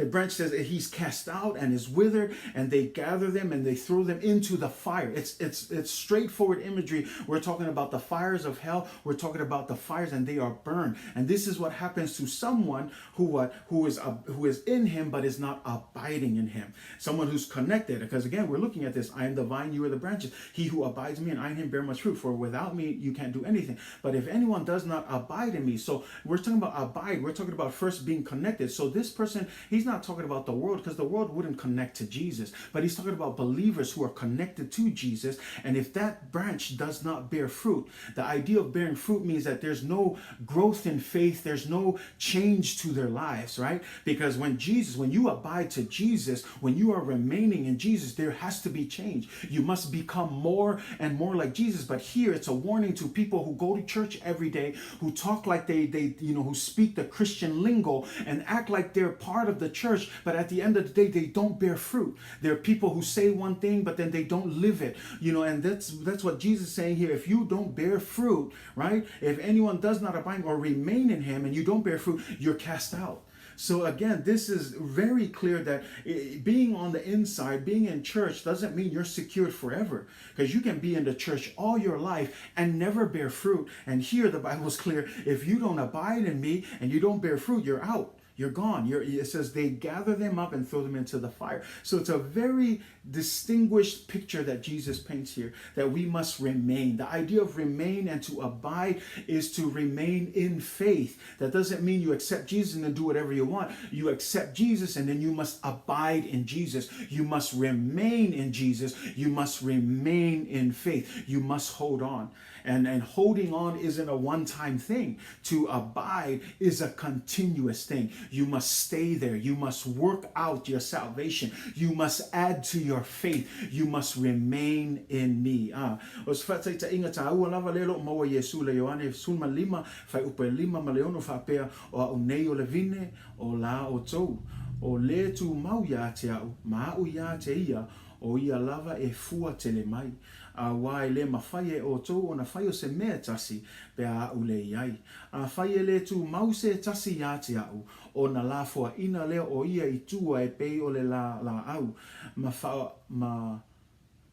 The branch says that he's cast out and is withered, and they gather them and they throw them into the fire. It's it's it's straightforward imagery. We're talking about the fires of hell. We're talking about the fires, and they are burned. And this is what happens to someone who what who is uh, who is in him but is not abiding in him. Someone who's connected. Because again, we're looking at this. I am the vine, you are the branches. He who abides in me and I in him bear much fruit. For without me, you can't do anything. But if anyone does not abide in me, so we're talking about abide. We're talking about first being connected. So this person, he's not talking about the world because the world wouldn't connect to Jesus, but he's talking about believers who are connected to Jesus. And if that branch does not bear fruit, the idea of bearing fruit means that there's no growth in faith, there's no change to their lives, right? Because when Jesus, when you abide to Jesus, when you are remaining in Jesus, there has to be change. You must become more and more like Jesus. But here it's a warning to people who go to church every day, who talk like they they you know who speak the Christian lingo and act like they're part of the church, but at the end of the day they don't bear fruit. There are people who say one thing but then they don't live it. You know, and that's that's what Jesus is saying here. If you don't bear fruit, right? If anyone does not abide or remain in him and you don't bear fruit, you're cast out. So again, this is very clear that eh, being on the inside, being in church doesn't mean you're secured forever because you can be in the church all your life and never bear fruit. And here the Bible is clear, if you don't abide in me and you don't bear fruit, you're out. You're gone. You're, it says they gather them up and throw them into the fire. So it's a very distinguished picture that Jesus paints here that we must remain. The idea of remain and to abide is to remain in faith. That doesn't mean you accept Jesus and then do whatever you want. You accept Jesus and then you must abide in Jesus. You must remain in Jesus. You must remain in faith. You must hold on. And, and holding on isn't a one time thing. To abide is a continuous thing. You must stay there. You must work out your salvation. You must add to your faith. You must remain in me. Ah, o se faataitaiga tāua lava lea o lo o maua Iesu le Ioane 15, fuaiupu e 5 ma le 6 faapea, o a'u nei o le vine, o la outou. O le tumau iā te a'u, ma a'u iā te ia, o ia lava e fua tele mai. Auā e lē mawhai e outou ona whai o se mea tasi, pe a a'u le iai. Afai e lē tumau se tasi iā te a'u, ona la foaina lea o ia i tua e pei o le la lāau, ma wha, ma,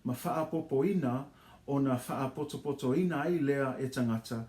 ma whaapopoina, ona whaapotopotoina ai lea e tangata,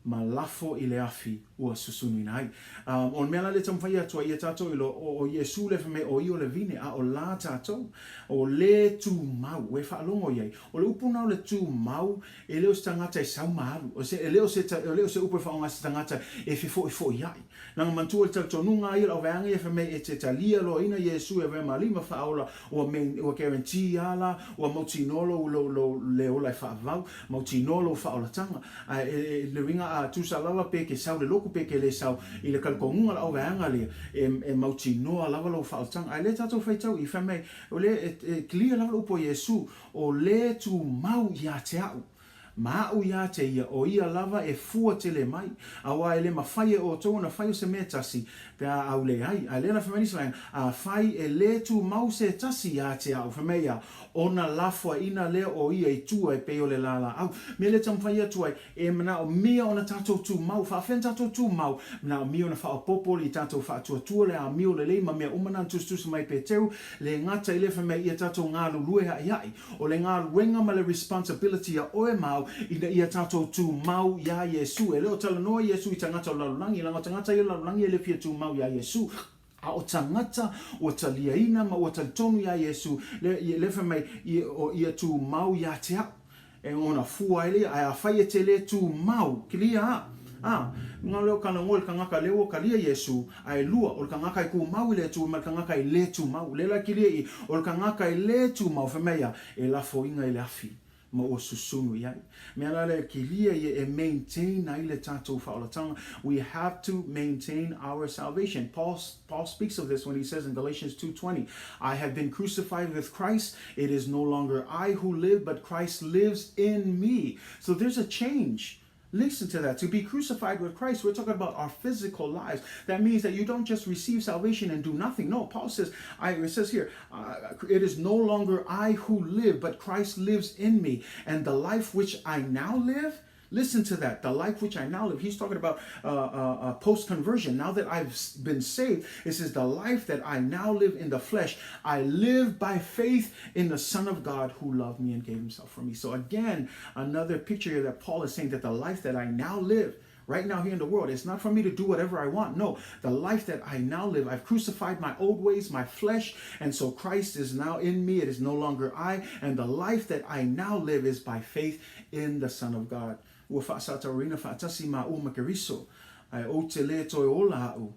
ma lafo i le afi ua susunuina ai. Um, o le mea la lea e taumafai atu ai ia tatou i lo, o, o Iesu le fai mai o ia o le vine, a o la tatou, o le tumau, e faalogo i ai. O le upu na o le tumau, e le o se tagata e sau ma alu, o se, e le o se, e le o se upu e faaaoga e se tagata e fefoifoiai. Leaga manatua le talitonuga a ia o le auvaeaga ia fai mai e te talia loaina Iesu e avea ma Alii ma Faaola ua main ua guarantee a la ua mautinoa lou lou lou le ola e faavavau, mautinoa lou faaolataga. Ae e e le uiga a tusa lava pe ke sau le loku pe ke le sau i le talitonuga o le auvaeaga lea e e mautinoa lava lou faaolataga. Ae lea tatou faitau i fai mai o lea e e clear lava le upu a Iesu o le tumau ia te a'u. Ma a'u ia te ia, o ia lava e fua tele mai, auā e le mafai e outou ona fai o se mea tasi, pe a au leai. A lea la fai mai nisi vaega, Afai e lē tumau se tasi ia te a'u, fai mai ia, ona lafoaiina lea o ia i tua e pei o le lālāʻau. Mea lea e taumafai atu ai, e manaomia ona tatou tumau. Faafefea ona tatou tumau? Manaomia ona faaopoopo i tatou faatuatua le amio lelei ma mea uma na na tusitusi mai e Peteru, le gata i lea fai mai ia tatou galulue aʻiaʻi. O le galuega ma le responsibility a oe ma au ina ia tatou tumau iā Iesu. E le o talanoa Iesu i tagata o le lalolagi, leaga o tagata ia o le lalolagi e le fia tumau iā Iesu. A o tagata ua taliaina ma ua talitonu iā Iesu, le, lea fai mai, o ia tumau iā te au. E ona fua ai lea, ae afai e te le tumau, clear a? A, nga leo ka lango i le kangaka lea ua kalia Iesu, a e lua, o le kangaka e kumau i le Atua ma le kangaka e le tumau. Lea la kilia i, o le kangaka e le tumau, fai mai ia, e lafoina i le afi, ma ua susunu i ai. Mea la lea kilia ia e maintain ai le tatou faaolataga. We have to maintain our salvation. Paul, Paul speaks of this when he says in Galatians 2.20, I have been crucified with Christ. It is no longer I who live, but Christ lives in me. So there's a change. Listen to that. To be crucified with Christ, we're talking about our physical lives. That means that you don't just receive salvation and do nothing. No, Paul says, I, it says here, it is no longer I who live, but Christ lives in me. And the life which I now live, Listen to that. The life which I now live. He's talking about post conversion. Now that I've been saved, it says, The life that I now live in the flesh, I live by faith in the Son of God who loved me and gave himself for me. So, again, another picture here that Paul is saying that the life that I now live, right now here in the world. It's not for me to do whatever I want. No, the life that I now live, I've crucified my old ways, my flesh, and so Christ is now in me. It is no longer I, and the life that I now live is by faith in the Son of God. Ua faasataurina faatasi māua ma Keriso, ae ou te lē toe ola a'u,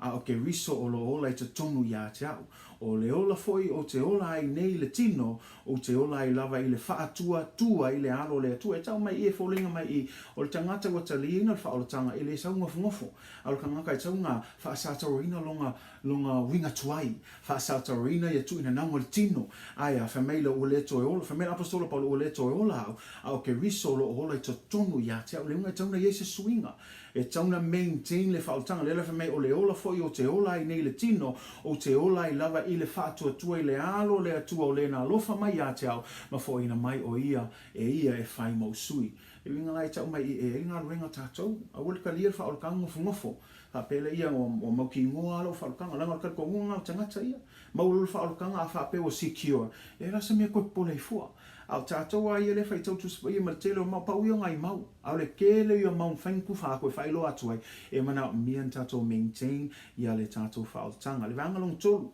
a o Keriso o lo ola i totonu iā te a'u. O le ola foi ou te ola ai nei i le tino, ou te ola ai lava i le faatuatua i le alo o le Atua. E tau mai i e foliga mai i, o le tagata ua taliaina le faaolataga e le sau ngofongofo, a o le kangaka e tau nga faasataurina longa, longa uiga tuai, faasataurina ia tuuina nauga o le tino. Ae a, fai mai le ua le toe ola, fai mai le Apostola Paulo, ua le toe ola a'u, a o Keriso o lo o ola i totonu iā te a'u. Le uiga e tau na i ai se suiga. E tau na maintain le faaolataga. Lea la fai mai o le ola foi o te ola ai nei le tino, ou te ola ai lava i le faatuatua i le alo o le Atua o le na alofa mai ia te au, ma foaina mai o ia e ia e fai ma ou sui. Le uiga la e tau mai i e ai galuega tatou, aua le talia le faaolataga ngofongofo. Faapea lea ia ua mautinoa lava lou faaolataga, leaga o le talitonuga o tagata ia. Mau loa le faaolataga a faapea ua secure, e la se mea toe popole ai fua. A o tatou a ia lea faitau Tusi Paia ma le tele o mau, pau ia o nai mau. A o le tele ia o mau mafai ona tufa atu e faailoa atu ai, e manaomia ona tatou maintain ia le tatou faaolataga. Le vaega lona tolu,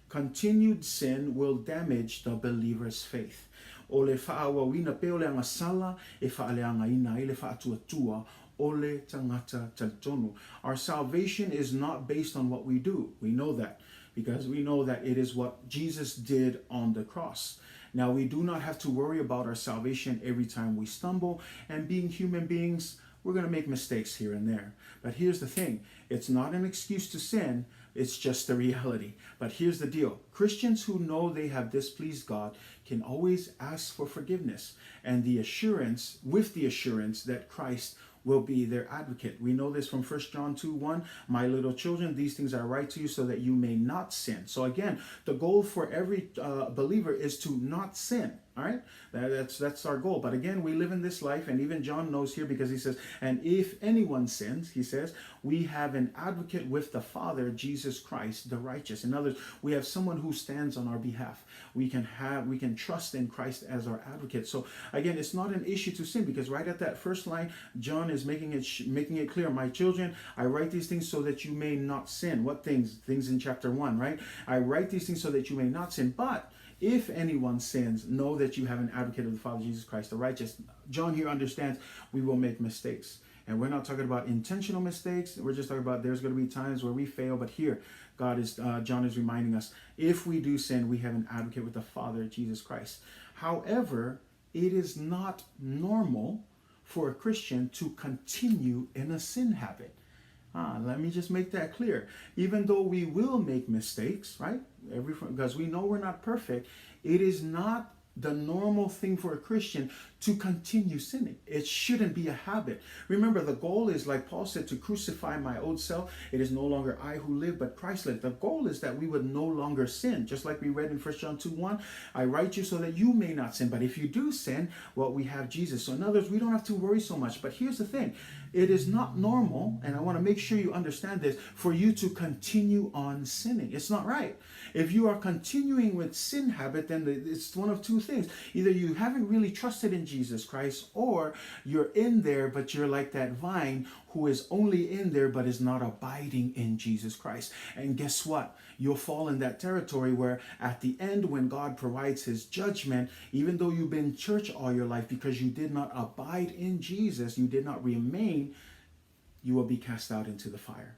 continued sin will damage the believer's faith. O le faaauauina pea o le agasala e faaleagaina ai le faatuatua o le tagata talitonu. Our salvation is not based on what we do. We know that because we know that it is what Jesus did on the cross. Now, we do not have to worry about our salvation every time we stumble, and being human beings, we're going to make mistakes here and there. But here's the thing it's not an excuse to sin, it's just the reality. But here's the deal Christians who know they have displeased God can always ask for forgiveness and the assurance, with the assurance that Christ will be their advocate. We know this from 1 John 2 1. My little children, these things I write to you so that you may not sin. So again, the goal for every believer is to not sin. All right, that's that's our goal. But again, we live in this life, and even John knows here because he says, "And if anyone sins, he says, we have an advocate with the Father, Jesus Christ, the righteous." In others, we have someone who stands on our behalf. We can have we can can trust in Christ as our advocate. So again, it's not an issue to sin because right at that first line, John is making it making it clear, my children, I write these things so that you may not sin. What things? Things in chapter 1, right? I write these things so that you may not sin, but if anyone sins, know that you have an advocate of the Father, Jesus Christ, the righteous. John here understands we will make mistakes. And we're not talking about intentional mistakes. We're just talking about there's going to be times where we fail. But here, God is John is reminding us if we do sin, we have an advocate with the Father, Jesus Christ. However, it is not normal for a Christian to continue in a sin habit. Let me just make that clear. Even though we will make mistakes, right? Every because we know we're not perfect, it is not the normal thing for a Christian to continue sinning. It shouldn't be a habit. Remember, the goal is, like Paul said, to crucify my old self. It is no longer I who live, but Christ lives. The goal is that we would no longer sin. Just like we read in 1 John 2 1, I write you so that you may not sin. But if you do sin, well, we have Jesus. So, in other words, we don't have to worry so much. But here's the thing it is not normal, and I want to make sure you understand this, for you to continue on sinning. It's not right. If you are continuing with sin habit, then it's one of two things. Either you haven't really trusted in Jesus Christ, or you're in there, but you're like that vine who is only in there but is not abiding in Jesus Christ. And guess what? You'll fall in that territory where at the end, when God provides his judgment, even though you've been church all your life, because you did not abide in Jesus, you did not remain, you will be cast out into the fire.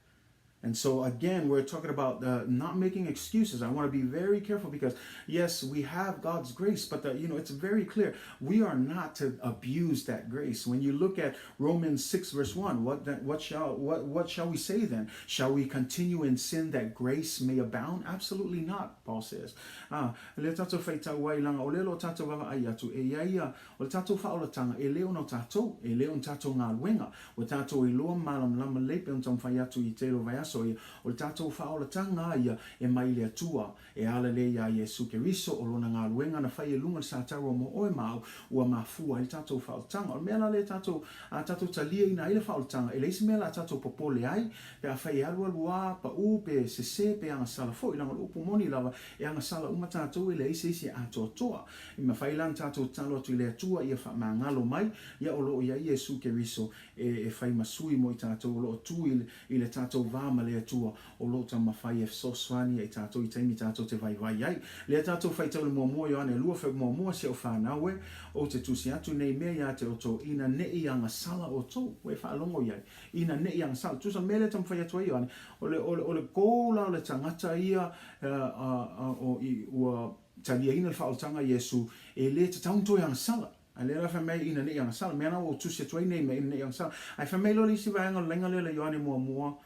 And so, again, we're talking about not making excuses. I want to be very careful because, yes, we have God's grace, but, the, you know, it's very clear. We are not to abuse that grace. When you look at Romans 6, verse 1, what, then, what, shall, what, what shall we say then? Shall we continue in sin that grace may abound? Absolutely not, Paul says. Ah, le tātou whaitau ai langa, o le lo tātou vava ai atu, e ia ia, o le tātou whaolatanga, e leo no tātou, e leo no tātou ngā luenga, Ua tātou iloa malamalama lelei pei ona taumafai atu i tēlo vaiaso ia, o le tātou faaolatanga ia e mai i le Atua, e ala lea iā Iesu Keriso, o Lona galuega na fai e luga le sataua mo oe ma au, ua mafua ai le tātou faaolatanga. O le mea la lea tātou, a tātou taliaina ai le faaolatanga, e leai se mea la tātou popole ai, pe afai e alualu ā, paʻū, pe sesē, pe agasala foi, leaga o le upu moni lava, e agasala uma tātou e leai se isi e atoatoa. E mafai la ona tātou tatalo atu i le Atua ia faamagalo mai, Ia o lo o i ai Iesu Keriso e e fai ma sui mo i tātou, o lo o tū i i le tātou vā ma le Atua, o lo o taumafai e fesoasoani ia i tātou i taimi tātou te vaivai ai. Lea tātou whaitau le muamua Ioane lua wheu muamua si au whānau e, o te tusi atu nei mea ia te otou ina ne'i agasala outou, ua e whaalongo i ai, ina ne'i agasala. Tusa mea lea taumafai atu ai Ioane, o le, o le, o le goal la o le tagata ia, o, i, ua taliaina le whaolotanga Iesu, e le tatau ona toe agasala. A lea la fai mai ina nei agasala, mea na ua ou tusi atu ai nei mea ina nei agasala. Ae fai mai loa le isi vaega o le laina lea le Ioane muamua,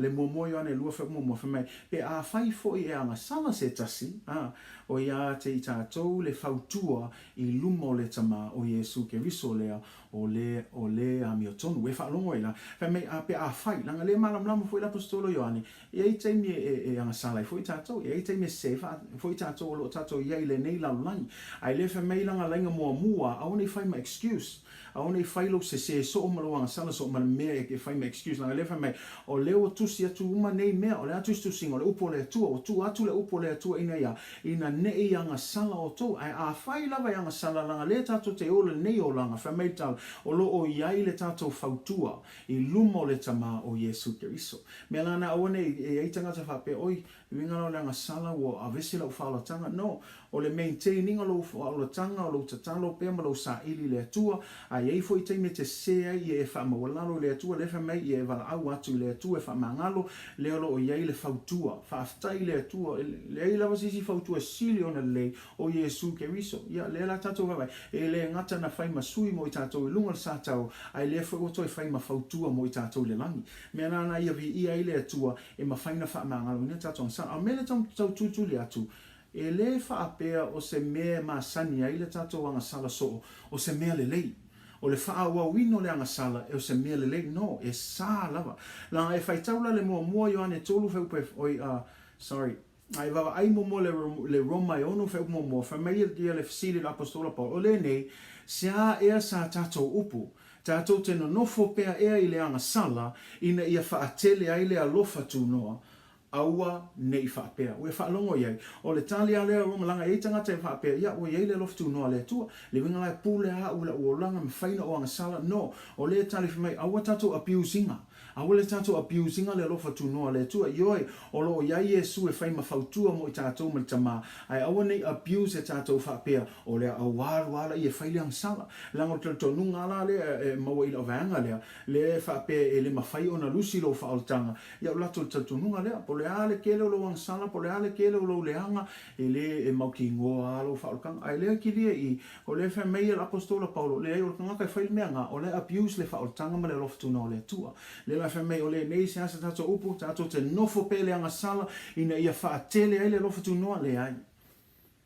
le muamua Ioane e lua fai muamua, fai mai, pe afai foi e agasala se tasi, a, o ia te i tatou le fautua i luma o le Tama o Iesu Keriso lea, o le, o le amiotonu. E faalogo ai la, fai mai, a, pe afai, leaga le malamalama foi le Aposetolo Ioane, E i ai taimi e agasala ai foi tatou, e i ai taimi e sese ai foi tatou o lo o tatou i ai i lenei lalolagi. Ae le fai mai lana laiga muamua, aua ne i fai ma excuse, aua ne i fai lou sese soo ma lou agasala soo ma le mea e fai ma excuse. Leaga lea fai mai, o lea ua tusi atu uma nei mea, o le a tusitusiga o le upu o le Atua, ua tuu atu le upu o le Atua ina ia, ina ne i agasala outou. Ae afai lava e agasala, leaga lea tatou te ola i lenei olaga, fai mai le tala, o lo o i ai le tatou fautua i luma o le Tama o Iesu Keriso. Mea lana aua nei e ai tagata faapea, oi, uiga la o le agasala ua avese lau faaolatanga. No, o le maintain iga o lou faaolatanga, o lou tatalo pea ma lou saili i le Atua, a i ai foi taimi e te sese ai ia e faamaualalo i le Atua, lea fai mai ia e valaau atu i le Atua e faamagalo, lea o lo o i ai le fautua. Faafetai i le Atua, e leai lava se isi fautua sili ona lelei o Iesu Keriso. Ia, lea la tatou vaavaai, e le gata na fai ma sui mo i tatou i luga o le satao, ae lea foi ua toe fai ma fautua mo i tatou i le lagi. Mea nāna ia viia ai le Atua e mafai ona faamagaloina tatou agasala. A o mea lea tau tulituli atu, e le faapea o se mea e masani ai le tatou agasala soo, o se mea lelei. O le faaauauina o le agasala, e o se mea lelei, no, e sa lava. Leaga e faitau la le muamua Ioane 3 fuaiupu e, oi, sorry, A e vaavaai muamua le, le Roma e 6 fuaiupu muamua, fai mai ia le fesili i le Apostola Paulo, o lenei, se a ea sa tatou upu? Tatou te nonofo pea ea i le agasala ina ia faatele ai le alofa tunoa? Aua ne i faapea. Ua e faalogo i ai. O le tali lava lea ua malaga i ai tagata e faapea, Ia, ua i ai le alofa tunoa o le Atua. Le uiga la e pule lava au i la'u olaga, mafai ona ou agasala. No. O lea e tali fai mai, aua tatou abuse ina. Aua le tatou abuse ina le alofa tunoa o le Atua. Ioe, o lo o i ai Iesu e fai ma fautua mo i tatou ma le Tama, ae aua ne i abuse e tatou faapea, o le a ou alu lava laia e fai le agasala. Leaga o le talitonuga lava la lea e maua i lau vaega lea, lea e faapea e le mafai ona lusi lou faaolataga, Ia o le latou talitonuga lea, po o le a le tele o lou agasala, po o le a le tele o lou leaga, e le e mautinoa lava lou faaolataga. Ae lea kilia i i, o lea e fai mai le Apostola Paulo, leai o le tagata e fai le mea na, o la e abuse le faaolataga ma le alofa tuna o le Atua. Lea la e fai mai, o lenei se asa tatou upu, tatou te nofo pea i le agasala ina ia faatele ai le alofa tunoa? Leai.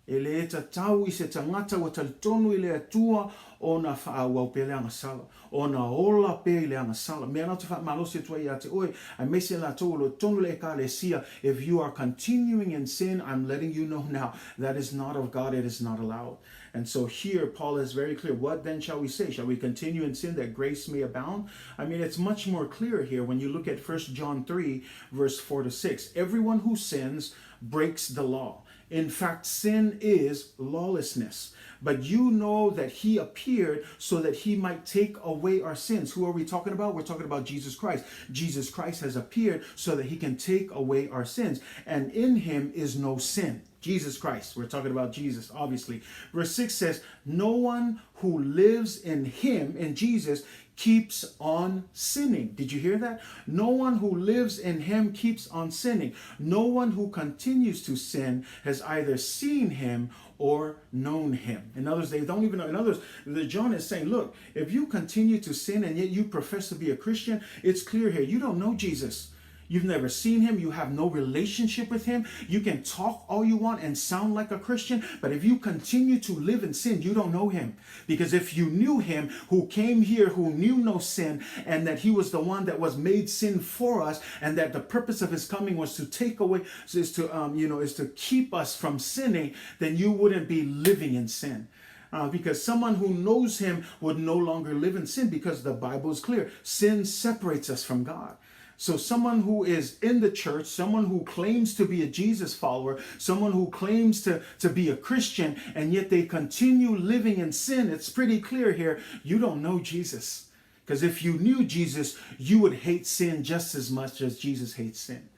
E le tatau i se tagata ua talitonu i le Atua ona faaauau pea le agasala, ona ola pea i le agasala. Mea la ou te faamalosi atu ai ia te oe, aemaise latou o lo o tonu le Ekalesia, if you are continuing in sin, I'm letting you know now, that is not of God, it is not allowed. And so here Paul is very clear, what then shall we say? Shall we continue in sin that grace may abound? I mean, it's much more clear here when you look at 1 John 3, verse 4 to 6. Everyone who sins breaks the law. In fact, sin is lawlessness. But you know that he appeared so that he might take away our sins. Who are we talking about? We're talking about Jesus Christ. Jesus Christ has appeared so that he can take away our sins. And in him is no sin. Jesus Christ. We're talking about Jesus, obviously. Verse 6 says, No one who lives in him, in Jesus, keeps on sinning. Did you hear that? No one who lives in him keeps on sinning. No one who continues to sin has either seen him or known him. In others, they don't even know. In others, the John is saying, look, if you continue to sin and yet you profess to be a Christian, it's clear here you don't know Jesus. You've never seen him. You have no relationship with him. You can talk all you want and sound like a Christian, but if you continue to live in sin, you don't know him. Because if you knew him who came here, who knew no sin, and that he was the one that was made sin for us, and that the purpose of his coming was to take away, is to, um, you know, is to keep us from sinning, then you wouldn't be living in sin. Because someone who knows him would no longer live in sin because the Bible is clear. Sin separates us from God. So, someone who is in the church, someone who claims to be a Jesus follower, someone who claims to, to be a Christian, and yet they continue living in sin, it's pretty clear here you don't know Jesus. Because if you knew Jesus, you would hate sin just as much as Jesus hates sin.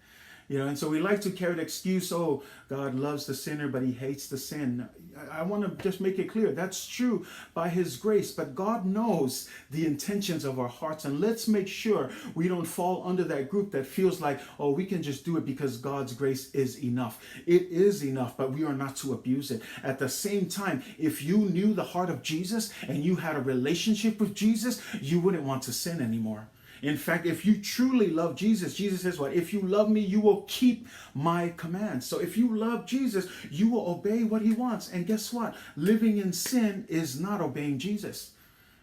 You know, and so we like to carry the excuse, oh, God loves the sinner, but he hates the sin. I, I want to just make it clear that's true by his grace, but God knows the intentions of our hearts. And let's make sure we don't fall under that group that feels like, oh, we can just do it because God's grace is enough. It is enough, but we are not to abuse it. At the same time, if you knew the heart of Jesus and you had a relationship with Jesus, you wouldn't want to sin anymore. In fact, if you truly love Jesus, Jesus says what? If you love me, you will keep my commands. So if you love Jesus, you will obey what he wants. And guess what? Living in sin is not obeying Jesus.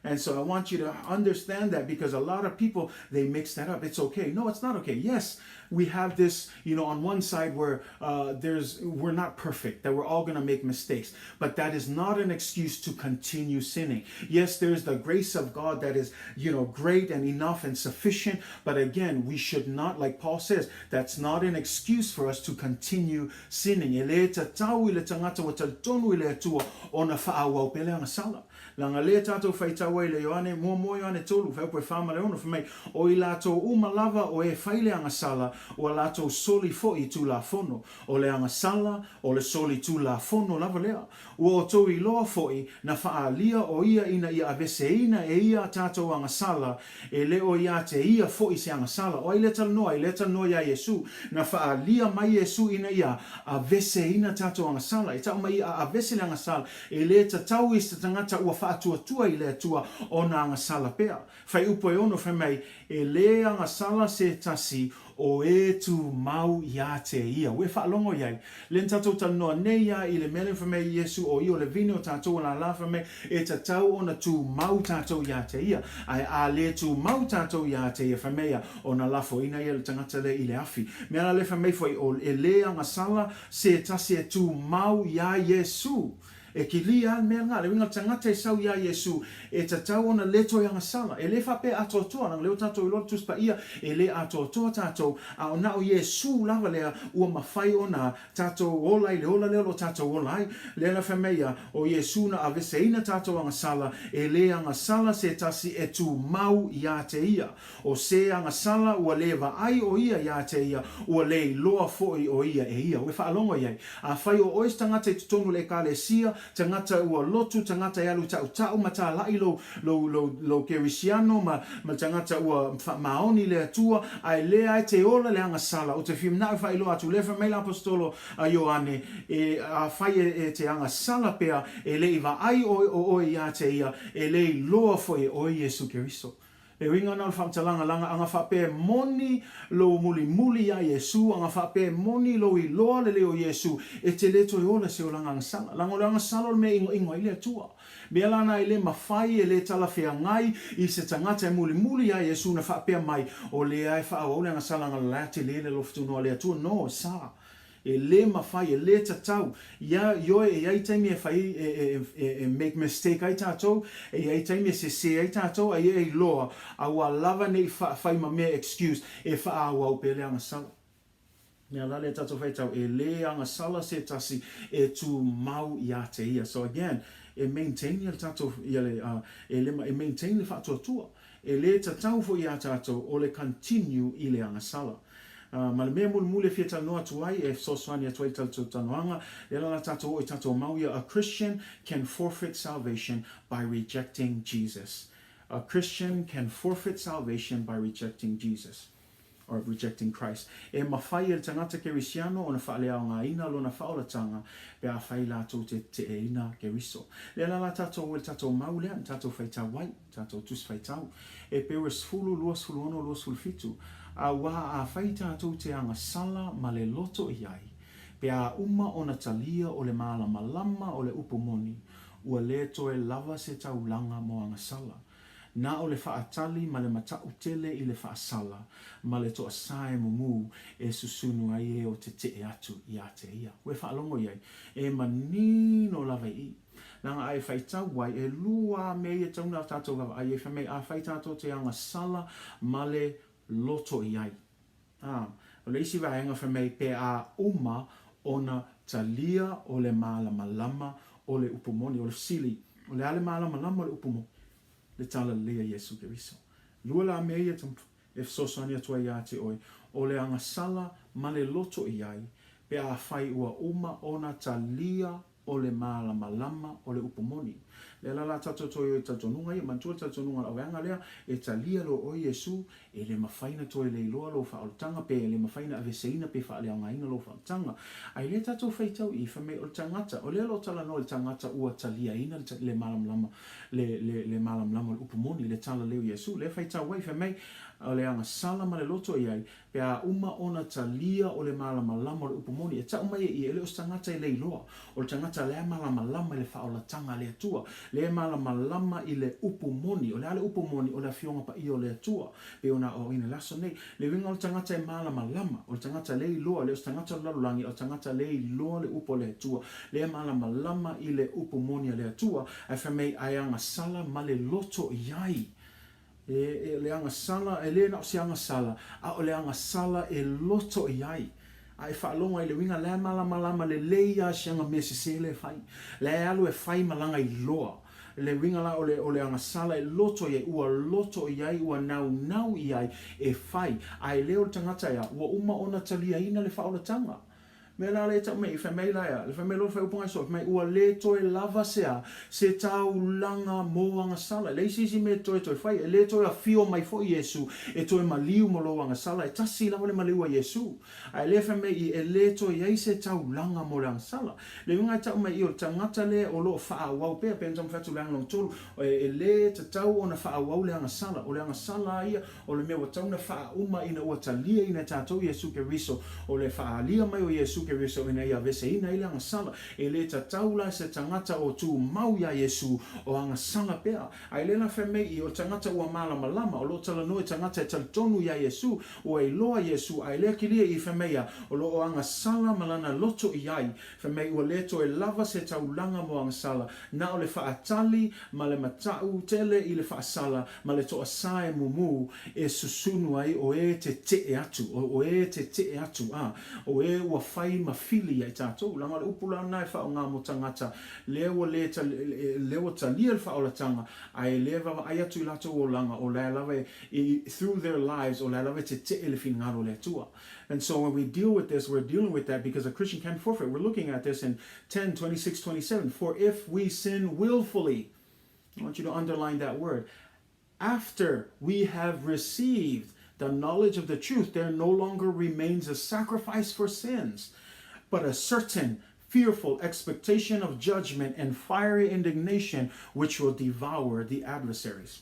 And so I want you to understand that because a lot of people they mix that up. It's okay. No, it's not okay. Yes, we have this, you know, on one side where there's we're not perfect, that we're all going to make mistakes, but that is not an excuse to continue sinning. Yes, there's the grace of God that is, you know, great and enough and sufficient, but again, we should not, like Paul says, that's not an excuse for us to continue sinning. E le tatau i le tagata ua talitonu i le Atua ona faaauau pea le agasala. Leaga lea tatou faitau ai i le Ioane, muamua Ioane tolu, fuaiupu e fa ma le ono, fai mai, O i latou uma lava o e fai le agasala, ua latou soli foi i Tulafono. O le agasala, o le soli Tulafono lava lea. Ua outou iloa foi, na faaalia o ia ina ia aveseina e ia a tatou agasala, e le o ia te ia foi se agasala. O ai lea talanoa? I lea talanoa iā Iesu. Na faaalia mai Iesu ina ia aveseina tatou agasala. E tau mai ia a avese le agasala, E le tatau i se tagata ua faatuatua i le Atua ona agasala pea. Fuaiupu e ono fai mai, E le agasala se tasi o e tumau ia te ia. Ua e faalogo i ai. Le na tatou talanoa nei ia i le mea lea fai mai Iesu o ia o le vine o tatou o lala fai mai e tatau ona tumau tatou ia te ia. Ae a le tumau tatou ia te ia fai mai ia ona lafoina ia le tagata lea i le afi. Mea la lea fai mai foi o e le agasala se tasi e tumau iā Iesu. E kilia lava le mea lena. Le uiga o le tagata e sau iā Iesu, e tatau ona le toe agasala. E le faapea atoatoa, leaga o lea ua tatou iloa le Tusi Paia, e le atoatoa tatou, a o na o Iesu lava lea ua mafai ona tatou ola i le ola lea o lo o tatou ola ai. Lea la fai mai ia, o Iesu na aveseina tatou agasala, e le agasala se tasi e tumau iā te ia. O se agasala ua le vaai ʻo ia iā te ia, ua le iloa foʻi ʻo ia e ia. Ua faalogo i ai. Afai o ʻoe se tagata i totonu o le ʻEkalesia, tagata ua lotu, tagata e alu taʻutaʻu ma tālaʻi lou, lou, lou, lou kerisiano ma, ma le tagata ua faamaoni i le Atua, a e lea ai te ola le agasala, ou te fia manaʻo e faailoa atu, lea fai mai le Aposetolo a Ioane, e, afai e, e te agasala pea, e le i vaai ʻoe ʻo ʻoe iā te ia, e le iloa foʻi e ʻoe Iesu Keriso. E uiga ana o le faamatalaga laga aga faapea e moni lou mulimuli iā Iesu, aga faapea e moni lou iloa lelei o Iesu, e te le toe ola se olaga agasala. Laga o le agasala o le mea e inoino ai le Atua. Mea lana e le mafai, e le talafeagai i se tagata e mulimuli iā Iesu na faapea mai, o lea e faaauau le agasala aga la tele le alofa tunoa le Atua. No, sa. E le mafai, e le tatau. Ia, ioe, e i ai taimi e fai, e, e, e, e make mistake ai tatou, e i ai taimi e sese ai tatou, a ia e iloa, a ua lava nei fa, fai ma mea excuse, e faaauau pea le agasala. Mea la lea tatou faitau, e le agasala se tasi e tumau iā te ia. So again, e maintain ia le tatou, ia le, uh, e le, e maintain le faatuatua. E le tatau foi iā tatou o le continue i le agasala. Ma le mea mulimuli e fia talanoa atu ai, e fesoasoani atu ai i le tatou talanoaga, lea la la tatou oo i tatou mau ia, A Christian can forfeit salvation by rejecting Jesus. A Christian can forfeit salvation by rejecting Jesus. Or rejecting Christ. E mafai e le tagata Kerisiano ona faaleaogaina lona faaolatanga pe afai latou te teteeina Keriso. Lea la la tatou o i le tatou mau lea na tatou faitau ai, tatou tusi faitau. Epeure 10, 26, 27, Auā afai tatou te agasala ma le loto i ai, pe a uma ona talia o le malamalama o le upu moni, ua le toe lava se taulaga mo agasala. Na o le faatali ma le mataʻu tele i le faasala ma le toasae mumu e susunu ai e o teteʻe atu iā te ia. Ua e faalogo i ai, e manino lava i i. Leaga a e faitau ai, e lua mea ia tauna a tatou vaavaai ai, fai mai afai tatou te agasala ma le loto i ai. Ā, o le isi vaega fai mai pe a uma ona talia o le malamalama o le upu moni. O le fesili, o le a le malamalama o le upu moni? Le tala lelei a Iesu Keriso. Lua la mea ia e fesoasoani atu ai iā te oe, o le agasala ma le loto i ai, pe afai ua uma ona talia o le malamalama o le upu moni. Lea la la tatou toe o i talitonuga ia, manatua le talitonuga o le auvaega lea, e talia loa oe Iesu, e le mafai na toe leiloa lou faaolataga, pe e le mafai na aveseina pe faaleaogaina lou faaolataga. Ae lea tatou faitau i, fai mai o le tagata, o lea o lo o talanoa i le tagata ua taliaina le malamalama, le, le, le malamalama o le upu moni, le tala lea o Iesu. Lea faitau ai, fai mai, o le agasala ma le loto i ai, Pe a uma ona talia o le malamalama o le upu moni, e tau mai e ia, e le o se tagata e leiloa, o le tagata lea e malamalama i le faaolataga a le Atua, lea e malamalama i le upu moni. O le a le upu moni? O le Afioga Paia o le Atua, pei ona aoaoina i le aso nei. Le uiga o le tagata e malamalama, o le tagata leiloa, e le o se tagata o le lalolagi, a o le tagata leiloa le upu a le Atua, lea e malamalama i le upu moni a le Atua, ae fai mai, ae agasala ma le loto i ai. E, e, le agasala, e le na o se agasala, a o le agasala e loto i ai. A e faalogo ai i le uiga, la e malamalama lelei lava si aga mea sese lea e fai. La e alu e fai ma laga iloa. Le uiga la o le, o le agasala e loto i ai, ua loto i ai, ua naunau i ai e fai. A e le o le tagata ea, ua uma ona taliaina le faaolataga. Mea la lea e tau mai i, fai mai la ea, le fai mai loa le faaiupu ngai soa, fai mai, ua le toe lava se a, se taulaga mo agasala. E leai se isi mea e toe toe fai, e le toe afio mai foi Iesu e toe maliu mo lou agasala, e tasi lava le maliu a Iesu. Ae lea fai mai i, e le toe i ai se taulaga mo le agasala. Le uiga e tau mai i, o le tagata lea o lo o faaauau pea, pei ona taumafai atu i le aga lona tolu, e le tatau ona faaauau le agasala. O le agasala lava ia, O le mea ua tatau ona faauma ina ua taliaina e tatou Iesu Keriso, o le faaalia mai o Iesu. Keriso ina ia aveseina ai le agasala. E lē tatau la se tagata o tumau iā Iesu o agasala pea. Ae lē la fai mai i o le tagata ua malamalama, o lo o talanoa i tagata e talitonu iā Iesu, ua iloa Iesu, ae lea kilia i fai mai ia, o lo o agasala ma lana loto i ai, fai mai ua lē toe lava se taulaga mo agasala, na o le faatali ma le mataʻu tele i le faasala ma le toasā e mumu e susunu ai o e teteʻe atu, o e teteʻe atu, a, o e ua fai ma fili ia i tatou. Leaga o le upu la lena e faaaoga mo tagata lea ua lē lea ua talia le faaolatanga, ae lē vaavaai atu i latou olaga, o la e lava e, through their lives, o la e lava e teteʻe le finagalo o le Atua. And so when we deal with this, we're dealing with that because a Christian can forfeit. We're looking at this in 10, 26, 27. For if we sin willfully, I want you to underline that word. After we have received the knowledge of the truth, there no longer remains a sacrifice for sins, but a certain fearful expectation of judgment and fiery indignation which will devour the adversaries.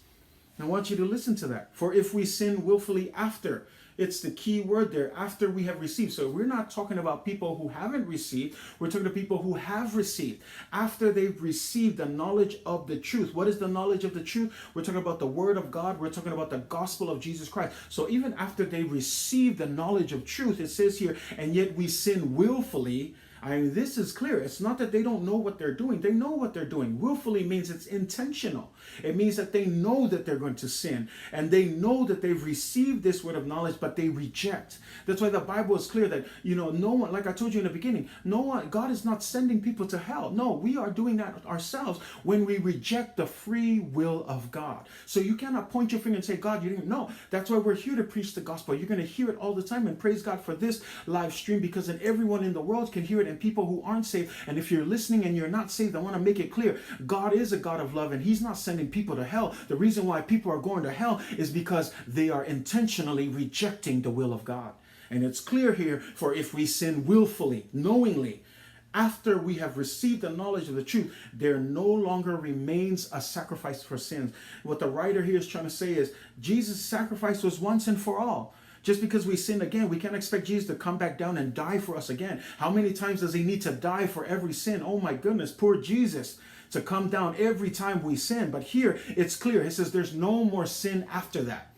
I want you to listen to that. For if we sin willfully after, it's the key word there, after we have received. So we're not talking about people who haven't received. We're talking to people who have received. After they've received the knowledge of the truth. What is the knowledge of the truth? We're talking about the word of God. We're talking about the gospel of Jesus Christ. So even after they receive the knowledge of truth, it says here, and yet we sin willfully. I mean, this is clear. It's not that they don't know what they're doing. They know what they're doing. Willfully means it's intentional. It means that they know that they're going to sin and they know that they've received this word of knowledge, but they reject. That's why the Bible is clear that, you know, no one, like I told you in the beginning, no one, God is not sending people to hell. No, we are doing that ourselves when we reject the free will of God. So you cannot point your finger and say, God, you didn't know. That's why we're here to preach the gospel. You're going to hear it all the time and praise God for this live stream because then everyone in the world can hear it and people who aren't saved. And if you're listening and you're not saved, I want to make it clear God is a God of love and He's not sending people to hell. The reason why people are going to hell is because they are intentionally rejecting the will of God. And it's clear here for if we sin willfully, knowingly, after we have received the knowledge of the truth, there no longer remains a sacrifice for sins. What the writer here is trying to say is Jesus' sacrifice was once and for all. Just because we sin again, we can't expect Jesus to come back down and die for us again. How many times does he need to die for every sin? Oh my goodness, poor Jesus to come down every time we sin. But here it's clear. He says there's no more sin after that.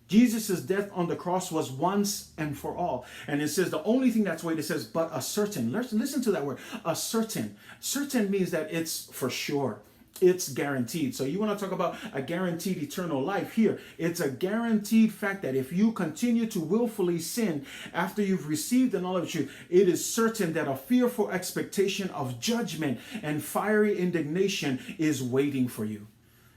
Jesus' death on the cross was once and for all. And it says the only thing that's wait, it says, but a certain. Listen, listen to that word, a certain. Certain means that it's for sure. It's guaranteed. So you want to talk about a guaranteed eternal life here. It's a guaranteed fact that if you continue to willfully sin after you've received the knowledge of truth, it is certain that a fearful expectation of judgment and fiery indignation is waiting for you.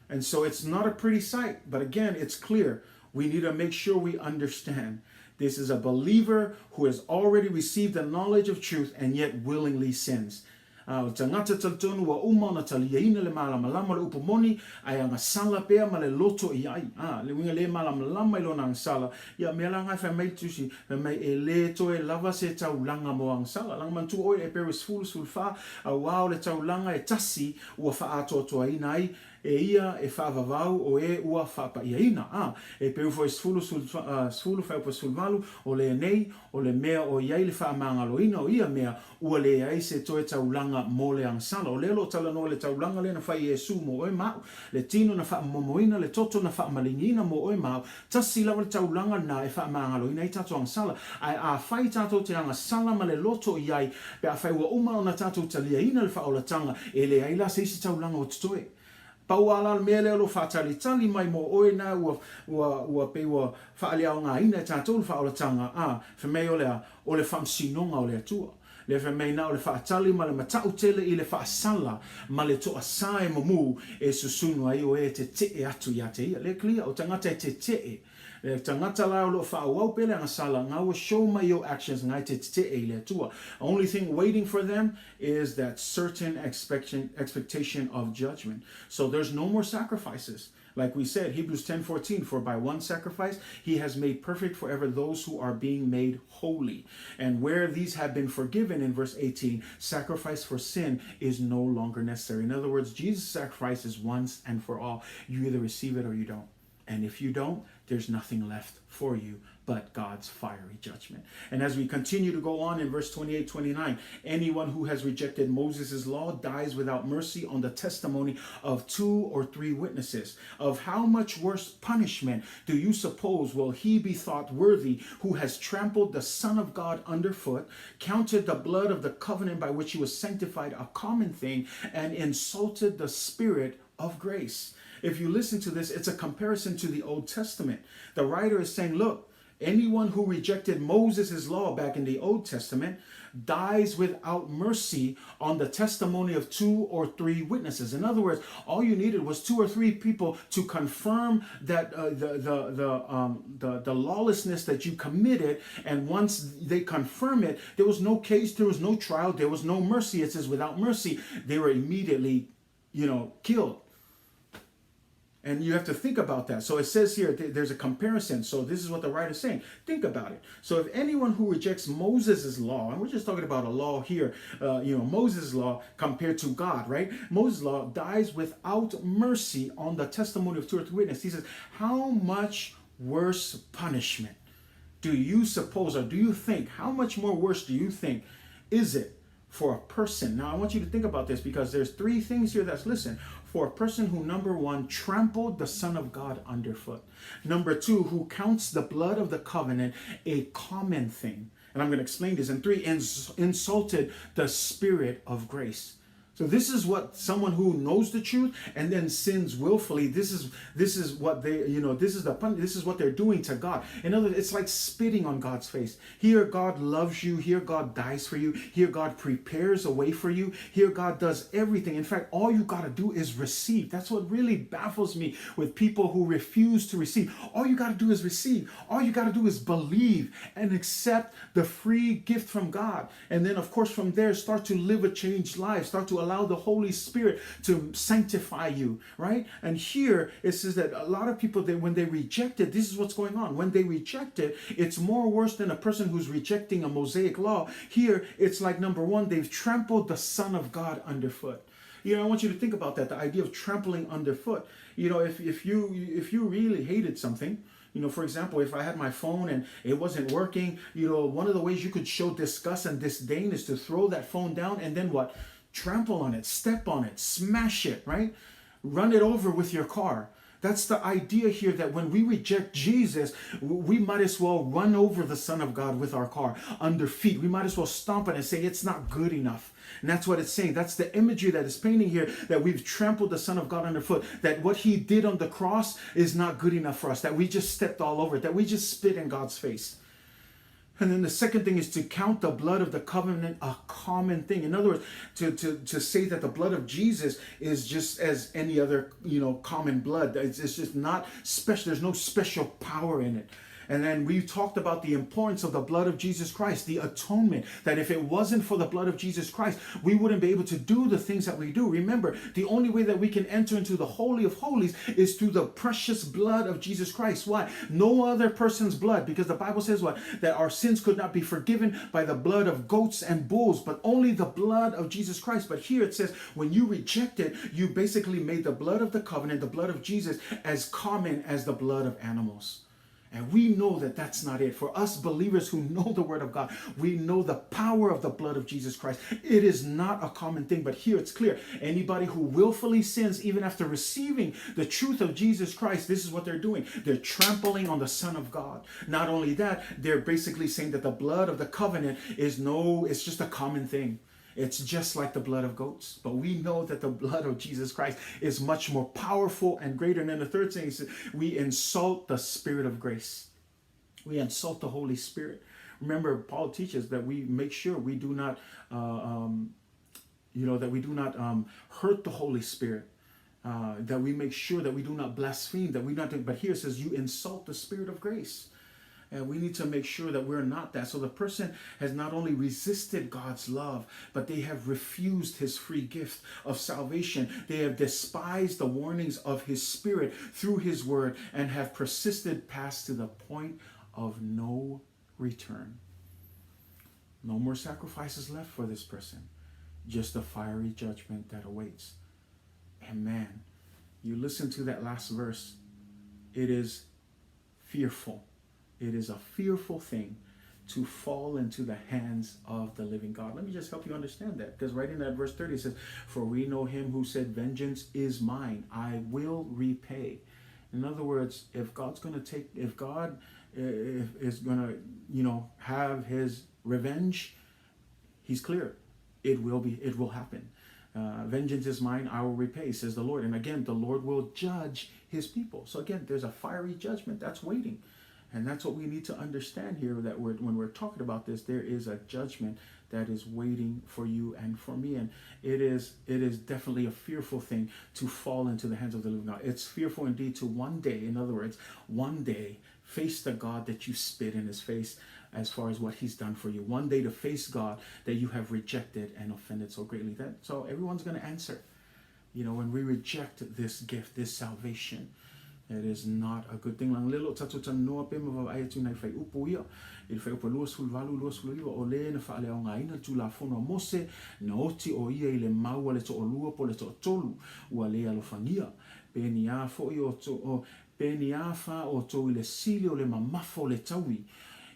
And so it's not a pretty sight, but again, it's clear. We need to make sure we understand this is a believer who has already received the knowledge of truth and yet willingly sins. A o le tagata talitonu ua uma ona taliaina le malamalama o le upu moni, ae agasala pea ma le loto i ai. A, le uiga le malamalama i lona agasala, ia mea la nga e fai mai le Tusi, fai mai e le toe lava se taulaga mo agasala. Laga manatua oe e Eperu 10, 14, auā o le taulaga e tasi ua faaatoatoaina ai E ia e faavavau o e ua faapaʻiaina. A, e peu foi sefulu, sefulu, faeupu 18, o lenei, o le mea o i ai le faamagaloina o ia mea, ua leai se toe taulaga mo le agasala. O lea o lo o talanoa i le taulaga lea na fai e Iesu mo oe ma au, le tino na faamomoina, le toto na faamaligiina mo oe ma au, tasi lava le taulaga na e faamagaloina ai tatou agasala. Ae afai tatou te agasala ma le loto i ai, Pe afai ua uma ona tatou taliaina le faaolatanga, e leai la se isi taulaga o totoe. Pau a la le mea lea o lo o faatalitali mai mo oe na ua, ua, ua pei ua faaleaogaina e tatou le faaolatanga, a, fai mai o le a? O le faamasinoga o le Atua. Lea fai mai na o le faatali ma le mataʻu tele i le faasala ma le toasā e mumu e susunu ai oe e tetee atu ia te ia. Lea clear, o tagata e tetee. Le tagata la o lo o faaauau pea le agasala, nga ua show mai your actions nga e te tetee i le Atua. Only thing waiting for them is that certain expectation of judgment. So there's no more sacrifices. Like we said, Hebrews 10:14, for by one sacrifice he has made perfect forever those who are being made holy. And where these have been forgiven, in verse 18, sacrifice for sin is no longer necessary. In other words, Jesus' sacrifice is once and for all. You either receive it or you don't. And if you don't, There's nothing left for you but God's fiery judgment. And as we continue to go on in verse 28 29, anyone who has rejected Moses' law dies without mercy on the testimony of two or three witnesses. Of how much worse punishment do you suppose will he be thought worthy who has trampled the Son of God underfoot, counted the blood of the covenant by which he was sanctified a common thing, and insulted the Spirit of grace? If you listen to this, it's a comparison to the Old Testament. The writer is saying, look, anyone who rejected Moses' law back in the Old Testament dies without mercy on the testimony of two or three witnesses. In other words, all you needed was two or three people to confirm that the lawlessness that you committed. And once they confirm it, there was no case, there was no trial, there was no mercy. It says without mercy, they were immediately, killed. And you have to think about that. So it says here, there's a comparison. So this is what the writer is saying. Think about it. So if anyone who rejects Moses' law, and we're just talking about a law here, Moses' law compared to God, right? Moses' law dies without mercy on the testimony of two or three witnesses. He says, how much worse punishment do you suppose, or do you think, how much more worse do you think is it for a person? Now, I want you to think about this, because there's three things here that's, listen, for a person who, number one, trampled the Son of God underfoot. Number two, who counts the blood of the covenant a common thing. And I'm going to explain this. And three, insulted the Spirit of grace. So this is what someone who knows the truth and then sins willfully, this is what they, this is the this is what they're doing to God. In other words, it's like spitting on God's face. Here God loves you. Here God dies for you. Here God prepares a way for you. Here God does everything. In fact, all you got to do is receive. That's what really baffles me with people who refuse to receive. All you got to do is receive. All you got to do is believe and accept the free gift from God. And then, of course, from there, start to live a changed life. Start to allow the Holy Spirit to sanctify you, right? And here it says that a lot of people, when they reject it, this is what's going on. When they reject it, it's more worse than a person who's rejecting a Mosaic law. Here, it's like, number one, they've trampled the Son of God underfoot. I want you to think about that, the idea of trampling underfoot. If you really hated something, for example, if I had my phone and it wasn't working, one of the ways you could show disgust and disdain is to throw that phone down and then what? Trample on it, step on it, smash it, right? Run it over with your car. That's the idea here, that when we reject Jesus, we might as well run over the Son of God with our car under feet. We might as well stomp on it and say it's not good enough. And that's what it's saying. That's the imagery that is painting here, that we've trampled the Son of God underfoot, that what he did on the cross is not good enough for us, that we just stepped all over it, that we just spit in God's face. And then the second thing is to count the blood of the covenant a common thing. In other words, to say that the blood of Jesus is just as any other, common blood. It's just not special. There's no special power in it. And then we talked about the importance of the blood of Jesus Christ, the atonement, that if it wasn't for the blood of Jesus Christ, we wouldn't be able to do the things that we do. Remember, the only way that we can enter into the Holy of Holies is through the precious blood of Jesus Christ. Why? No other person's blood, because the Bible says what? That our sins could not be forgiven by the blood of goats and bulls, but only the blood of Jesus Christ. But here it says, when you reject it, you basically made the blood of the covenant, the blood of Jesus, as common as the blood of animals. And we know that that's not it. For us believers who know the Word of God, we know the power of the blood of Jesus Christ. It is not a common thing, but here it's clear. Anybody who willfully sins, even after receiving the truth of Jesus Christ, this is what they're doing. They're trampling on the Son of God. Not only that, they're basically saying that the blood of the covenant is no, it's just a common thing. It's just like the blood of goats. But we know that the blood of Jesus Christ is much more powerful and greater. And then the third thing is we insult the Spirit of grace. We insult the Holy Spirit. Remember, Paul teaches that we make sure we do not, that we do not hurt the Holy Spirit. That we make sure that we do not blaspheme, that we not do, but here it says you insult the Spirit of grace. And we need to make sure that we're not that. So the person has not only resisted God's love, but they have refused his free gift of salvation. They have despised the warnings of his Spirit through his word and have persisted past to the point of no return. No more sacrifices left for this person. Just the fiery judgment that awaits. And man, you listen to that last verse. It is fearful. It is a fearful thing to fall into the hands of the living God. Let me just help you understand that because right in that verse 30 it says, For we know him who said, Vengeance is mine, I will repay. In other words, if God's going to take, if God eh, is going to, you know, have his revenge, he's clear. It will be, it will happen. Uh, vengeance is mine, I will repay, says the Lord. And again, the Lord will judge his people. So again, there's a fiery judgment that's waiting. And that's what we need to understand here that we're, when we're talking about this, there is a judgment that is waiting for you and for me. And it is it is definitely a fearful thing to fall into the hands of the living God. It's fearful indeed to one day, in other words, one day face the God that you spit in his face as far as what he's done for you. One day to face God that you have rejected and offended so greatly. That so everyone's going to answer. You know, when we reject this gift, this salvation, it is not a good thing. Lang lelo tatou talanoa pe ma vaavaai atu i nai fuaiupu ia. I le fuaiupu 28, 29, o le na faaleaogaina le Tulafono a Mose, na oti o ia i le mau a le toalua po o le toatolu ua le alofagia. Pe ni a foi o, o, pe ni a fa outou i le sili o le mamafa o le taui,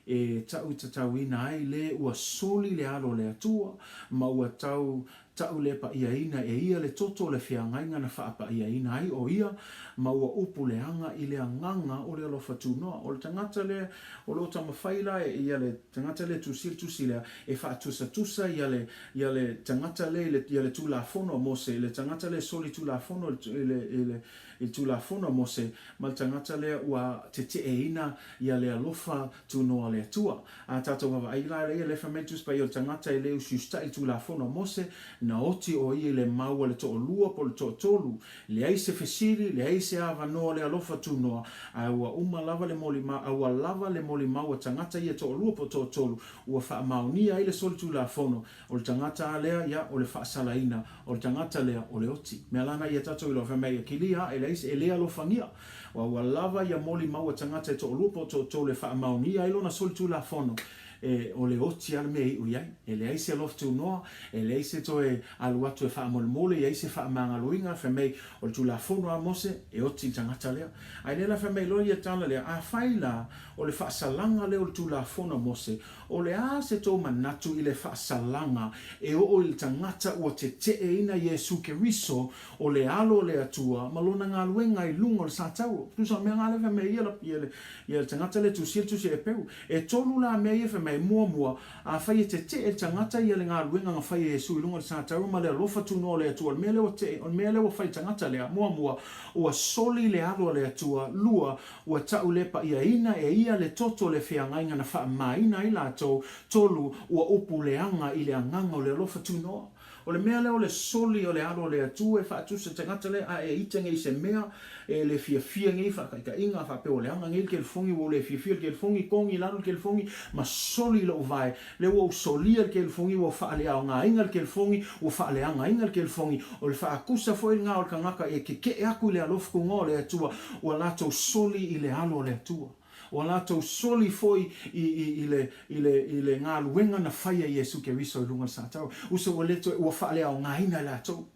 e ta'u tatauina ai le ua soli le alo o le Atua, ma ua tau Ta'u le pa'iaina e ia le toto o le feagaiga na fa'apa'iaina ai o ia, ma ua upu leaga i le agaga o le alofa tunoa. O le tagata lea o lo o taumafai la e ia le tagata lea e tusia le tusi lea, e fa'atusatusa ia le ia le tagata lea i le ia le Tulafono a Mose, le tagata lea e soli Tulafono i le i le i le Tulafono a Mose, ma le tagata lea ua tete'eina ia le alofa tunoa o le Atua. A tatou vaavaai la ia le fai mai le Tusi Paia o le tagata e le usiusita'i i le Tulafono a Mose, na oti o ia i le mau a le toalua po o le toatolu, leai se fesili, leai se avanoa o le alofa tunoa, ae ua uma lava le molimau, a ua lava le molimau a tagata ia toalua po o toatolu, ua faamaonia ai le solitulafono, O le tagata a lea, ia, o le faasalaina, o le tagata lea, o le oti. Mea lana ia tatou iloa, fai mai, kilia ae leai se, e le alofagia. Ua, ua lava ia molimau a tagata e toalua po o toatolu e faamaonia ai lona solitulafono, e, o le oti a le mea e iu i ai. E leai se alofa tunoa, e leai se toe alu atu e faamolemole, e iai se faamagaloina, fai mai, o le tulafono a Mose, e oti le tagata lea. Ae lea la fai mai loa ia tala lea, afai la, o le faasalaga lea o le tulafono a Mose, O le a se tou manatu i le faasalaga e oo i le tagata ua teteeina Iesu Keriso o le Alo o le Atua ma lona galuega i luga o le satauro? Tusa o mea nga lea fai mai ia ia le ia le tagata lea tusia le tusi a Eperu. E tolu la mea ia fai mai, muamua, afai e tetee le tagata ia le galuega na fai e Iesu i luga o le satauro ma le alofa tunoa o le Atua, o le mea lea ua tee, o le mea lea ua fai i le tagata lea, muamua, ua soli le Alo o le Atua, lua, Ua ta'u le pa'iaina e ia le toto o le feagaiga na fa'amāina ai latou, tolu, ua upu leaga i le agaga o le alofa tunoa. O le mea lea o le soli o le alo o le Atua e fa'atusa tagata lea a e ita nei i se mea e le fiafia nei fa'ataitaiga fa'apea ua leaga nei le kelefogi ua ou le fiafia i le kelefogi kogi i lalo le kelefogi ma soli i lo'u vae lea ua ou solia le kelefogi ua fa'aleaogaina le kelefogi ua fa'aleagaina le kelefogi O le faakusa foi lena o le tagata e kekeʻe aku i le alofa tunoa o le Atua, ua latou soli i le alo o le Atua. Ua latou soli foi i, i, i le, i le, i le galuega na faia e Iesu Keriso i luga o le satauro. Uso ua le toe, ua faaleaogaina e latou.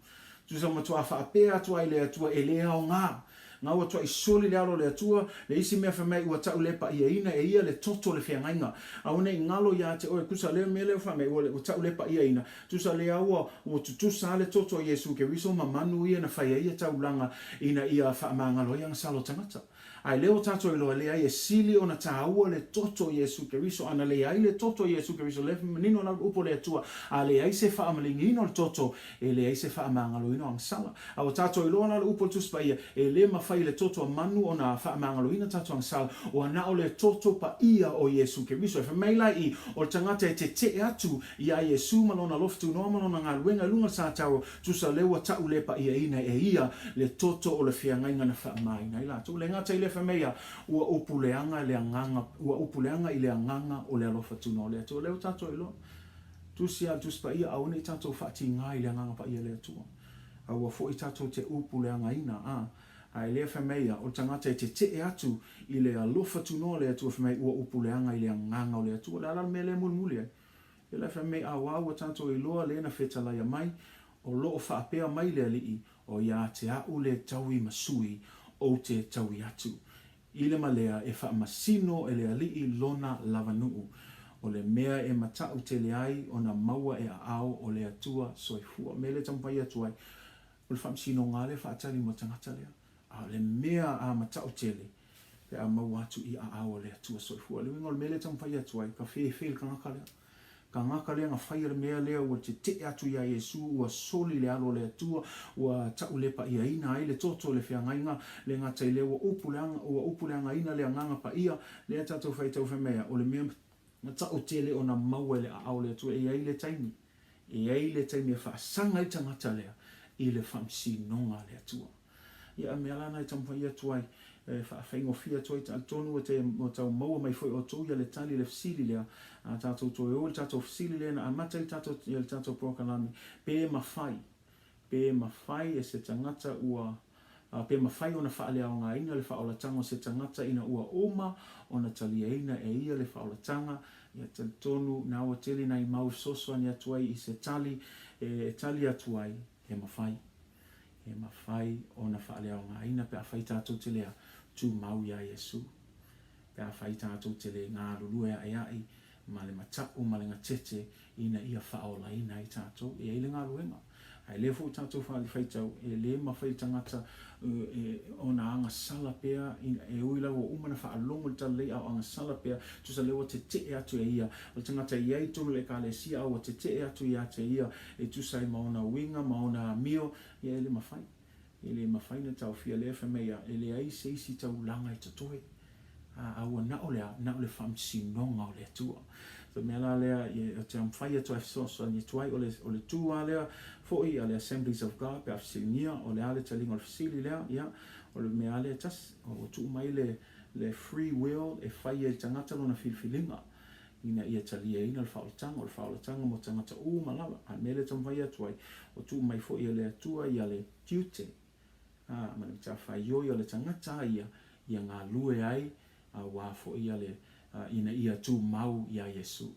Tusa matua faapea atu ai le Atua e le aoga. Nga ua tua'i soli le alo o le Atua, le isi mea fai mai ua ta'u le pa'iaina e ia le toto o le feagaiga. Aua ne i galo ia te oe, tusa lea mea lea ua fai mai ua ta'u le pa'iaina, tusa lea ua ua tutusa a le toto o Iesu Keriso ma manu ia na fai ai ia taulaga ina ia faamagalo ai agasala o tagata. Ae lea ua tatou iloa, leai e sili ona taua le toto o Iesu Keriso, ana leai le toto o Iesu Keriso, lea e manino la upu a le Atua, a leai se faamaligiina o le toto, E leai se faamagaloina o agasala. A ua tatou iloa la le upu o le Tusi Paia, e le mafai e le toto a manu ona faamagaloina tatou agasala, ua na o le toto paia o Iesu Keriso. E fai mai la i, o le tagata e tete'e atu iā Iesu ma lona alofa tunoa ma lona galuega i luga o le satauro, tusa lea ua ta'u le paiaina e ia le toto o le feagaiga na faamāina ai latou. Le gata i lea fai mai ia, ua upu leaga le agaga, ua upu leaga i le agaga o le alofa tunoa o le Atua. Lea ua tatou iloa. Tusi a le Tusi Paia, aua ne i tatou faatigā i le Agaga Paia o le Atua. Aua foi tatou te upuleagaina, a, a e lea fai mai ia, o le tagata e tete'e atu i le alofa tunoa o le Atua, fai mai ua upuleaga i le Agaga o le Atua. O le a la le mea lea e mulimuli ai? Lea la e fai mai, Auā ua tatou iloa le na fetalaia mai, o lo o faapea mai le Alii, O ia te a'u le taui ma sui, ou te taui atu. I le malea e faamasino e le Alii lona lavanuu, o le mea e mataʻu tele ai ona maua e aao o le Atua soifua. Mea lea e taumafai atu ai, o le faamasinoga lava lea e faatali mo le tagata lea. A o le mea a mataʻu tele, pe a maua atu i aao o le Atua soifua. O le uiga o le mea lea e taumafai atu ai, ka fefe le tagata lea. Tagata lea na faia le mea lea ua tetee atu iā Iesu, ua soli le alo o le Atua, ua ta'ulepaiaina ai le toto o le feagaiga, le gata i lea ua upu leaga, ua upu leagaina le Agaga Paia, lea tatou faitau fai mai ai, o le mea mata'u tele ona maua e le aao o le Atua, e i ai le taimi, e i ai le taimi e faasaga ai le tagata lea i le faamasinoga a le Atua. Ia, a mea la na e taumafai atu ai, e faafaigofie atu ai, talitonu ua te, ua tau maua mai foi outou ia le tali i le fesili lea, a tatou toe o i le tatou fesili lea na amata ai le tatou, ia le tatou polokalame, pe mafai, pe mafai e se tagata ua, pe mafai ona faaleaogaina le faaolataga o se tagata ina ua uma ona taliaina e ia le faaolataga, ia talitonu na ua tele nai mau e fesoasoani atu ai i se tali e tali atu ai, e mafai. E mafai ona faaleaogaina pe afai tatou te le tumau iā Iesu, pe afai tatou te le galulue aʻiaʻi ma le mataʻu ma le gatete ina ia faaolaina ai tatou. E i ai le galuega, ae lea foi tatou faitau, e le mafai le tagata ona agasala pea, e ui lava ua uma ona faalogo i le talalelei a o agasala pea, tusa lea ua tetee atu e ia. O le tagata e i ai i totonu o le Ekalesia a ua tetee atu ia te ia e tusa ai ma ona uiga ma ona amio, ia e le mafai. E le mafai ona taofia lea fai mai ia, e leai se isi taulaga e totoe. A, a ua na o le a? Na o le faamasinoga o le Atua. So mea la lea, ia, ou te mafai atu ai fesoasoani atu ai, o le, o le tu lava lea foi a le Assemblies of God pe a fesiligia, o le a le taliga o le fesili lea, ia, o le mea lava lea e tasi, ua tuu mai le, le free will e fai ai e le tagata lona filifiliga. ina ia taliaina le faaolataga, o le faaolataga mo tagata uma lava. A o le mea lea e taumafai atu ai, ua tuu mai foi e le Atua ia le tiute, a, ma le matafaioi o le tagata ia, ia galue ai, aua foi ia le, ina ia tumau iā Iesu,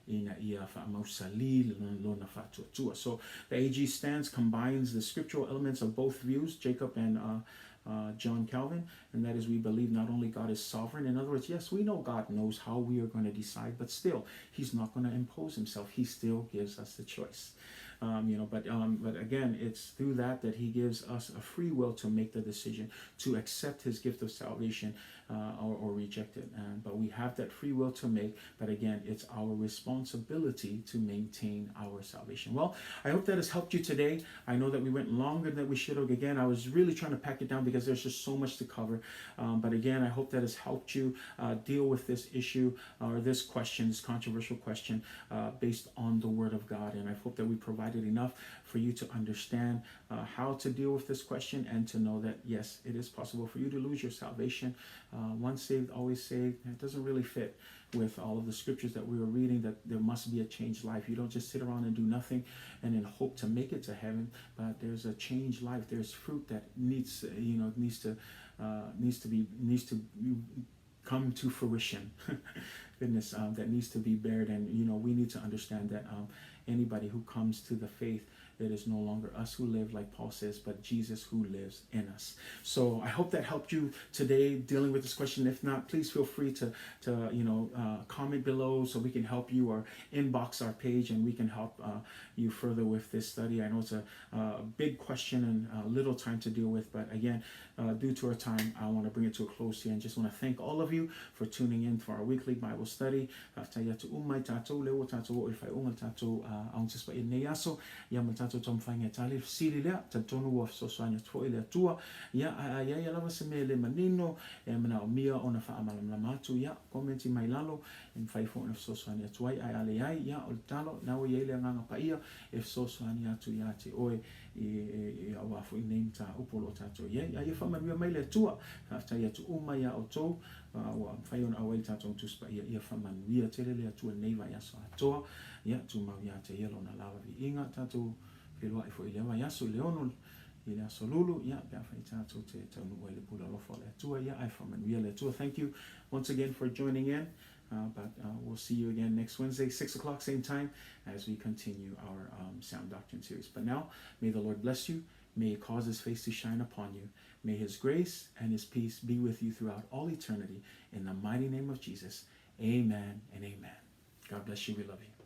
ina ia faamausalī lona faatuatua. So, the AG stance combines the scriptural elements of both views, Jacob and uh, uh, John Calvin, and that is we believe not only God is sovereign, in other words, yes, we know God knows how we are going to decide, but still, He's not going to impose Himself. He still gives us the choice. Um, you know, but um, but again, it's through that that He gives us a free will to make the decision to accept His gift of salvation uh, or, or reject it. And, but we have that free will to make. But again, it's our responsibility to maintain our salvation. Well, I hope that has helped you today. I know that we went longer than we should have. Again, I was really trying to pack it down because there's just so much to cover. Um, but again, I hope that has helped you uh, deal with this issue or this question, this controversial question, uh, based on the Word of God. And I hope that we provided enough for you to understand uh, how to deal with this question and to know that, yes, it is possible for you to lose your salvation. Uh, once saved, always saved. It doesn't really fit with all of the scriptures that we were reading that there must be a changed life. You don't just sit around and do nothing and then hope to make it to heaven, but there's a changed life. There's fruit that needs, you know, needs to, uh, needs to be, needs to come to fruition. Goodness, um, that needs to be bared. And, you know, we need to understand that um, anybody who comes to the faith, it is no longer us who live, like Paul says, but Jesus who lives in us. So I hope that helped you today dealing with this question. If not, please feel free to, to you know, uh, comment below so we can help you or inbox our page and we can help uh, you further with this study. I know it's a, a big question and uh, little time to deal with, but again, uh, due to our time, I want to bring it to a close here and just want to thank all of you for tuning in for our weekly Bible study. Faafetai atu uma i tatou lea ua tatou oo i le faaiuga o le tatou Aoga Paia i lenei aso, ia ma le tatou taumafaiga e tali le fesili lea, talitonu ua fesoasoani atu foi le Atua, ia ae a i ai lava se mea e le manino e manaomia ona faamalamalama atu, ia komenti mai lalo e mafai foi ona fesoasoani atu ai, ae a leai, ia o le tatalo, na ua i ai le Agaga Paia e fesoasoani atu ia te oe i aua foi nei mataupu o lo o tatou i ai. A ia faamanuia mai le Atua, faafetai atu uma iā outou ua mafai ona auai le tatou Tusi Paia, ia faamanuia tele le Atua i lenei vaiaso atoa, ia tumau ia te ia lona lava viiga, tatou feiloai foi i lea vaiaso i le 6 i le aso Lulu, ia pe afai tatou te taunuu ai i le pule alofa o le Atua, ia ae faamanuia le Atua. Thank you once again for joining in. Uh, but uh, we'll see you again next Wednesday, 6 o'clock, same time, as we continue our um, Sound Doctrine series. But now, may the Lord bless you. May he cause his face to shine upon you. May his grace and his peace be with you throughout all eternity. In the mighty name of Jesus, amen and amen. God bless you. We love you.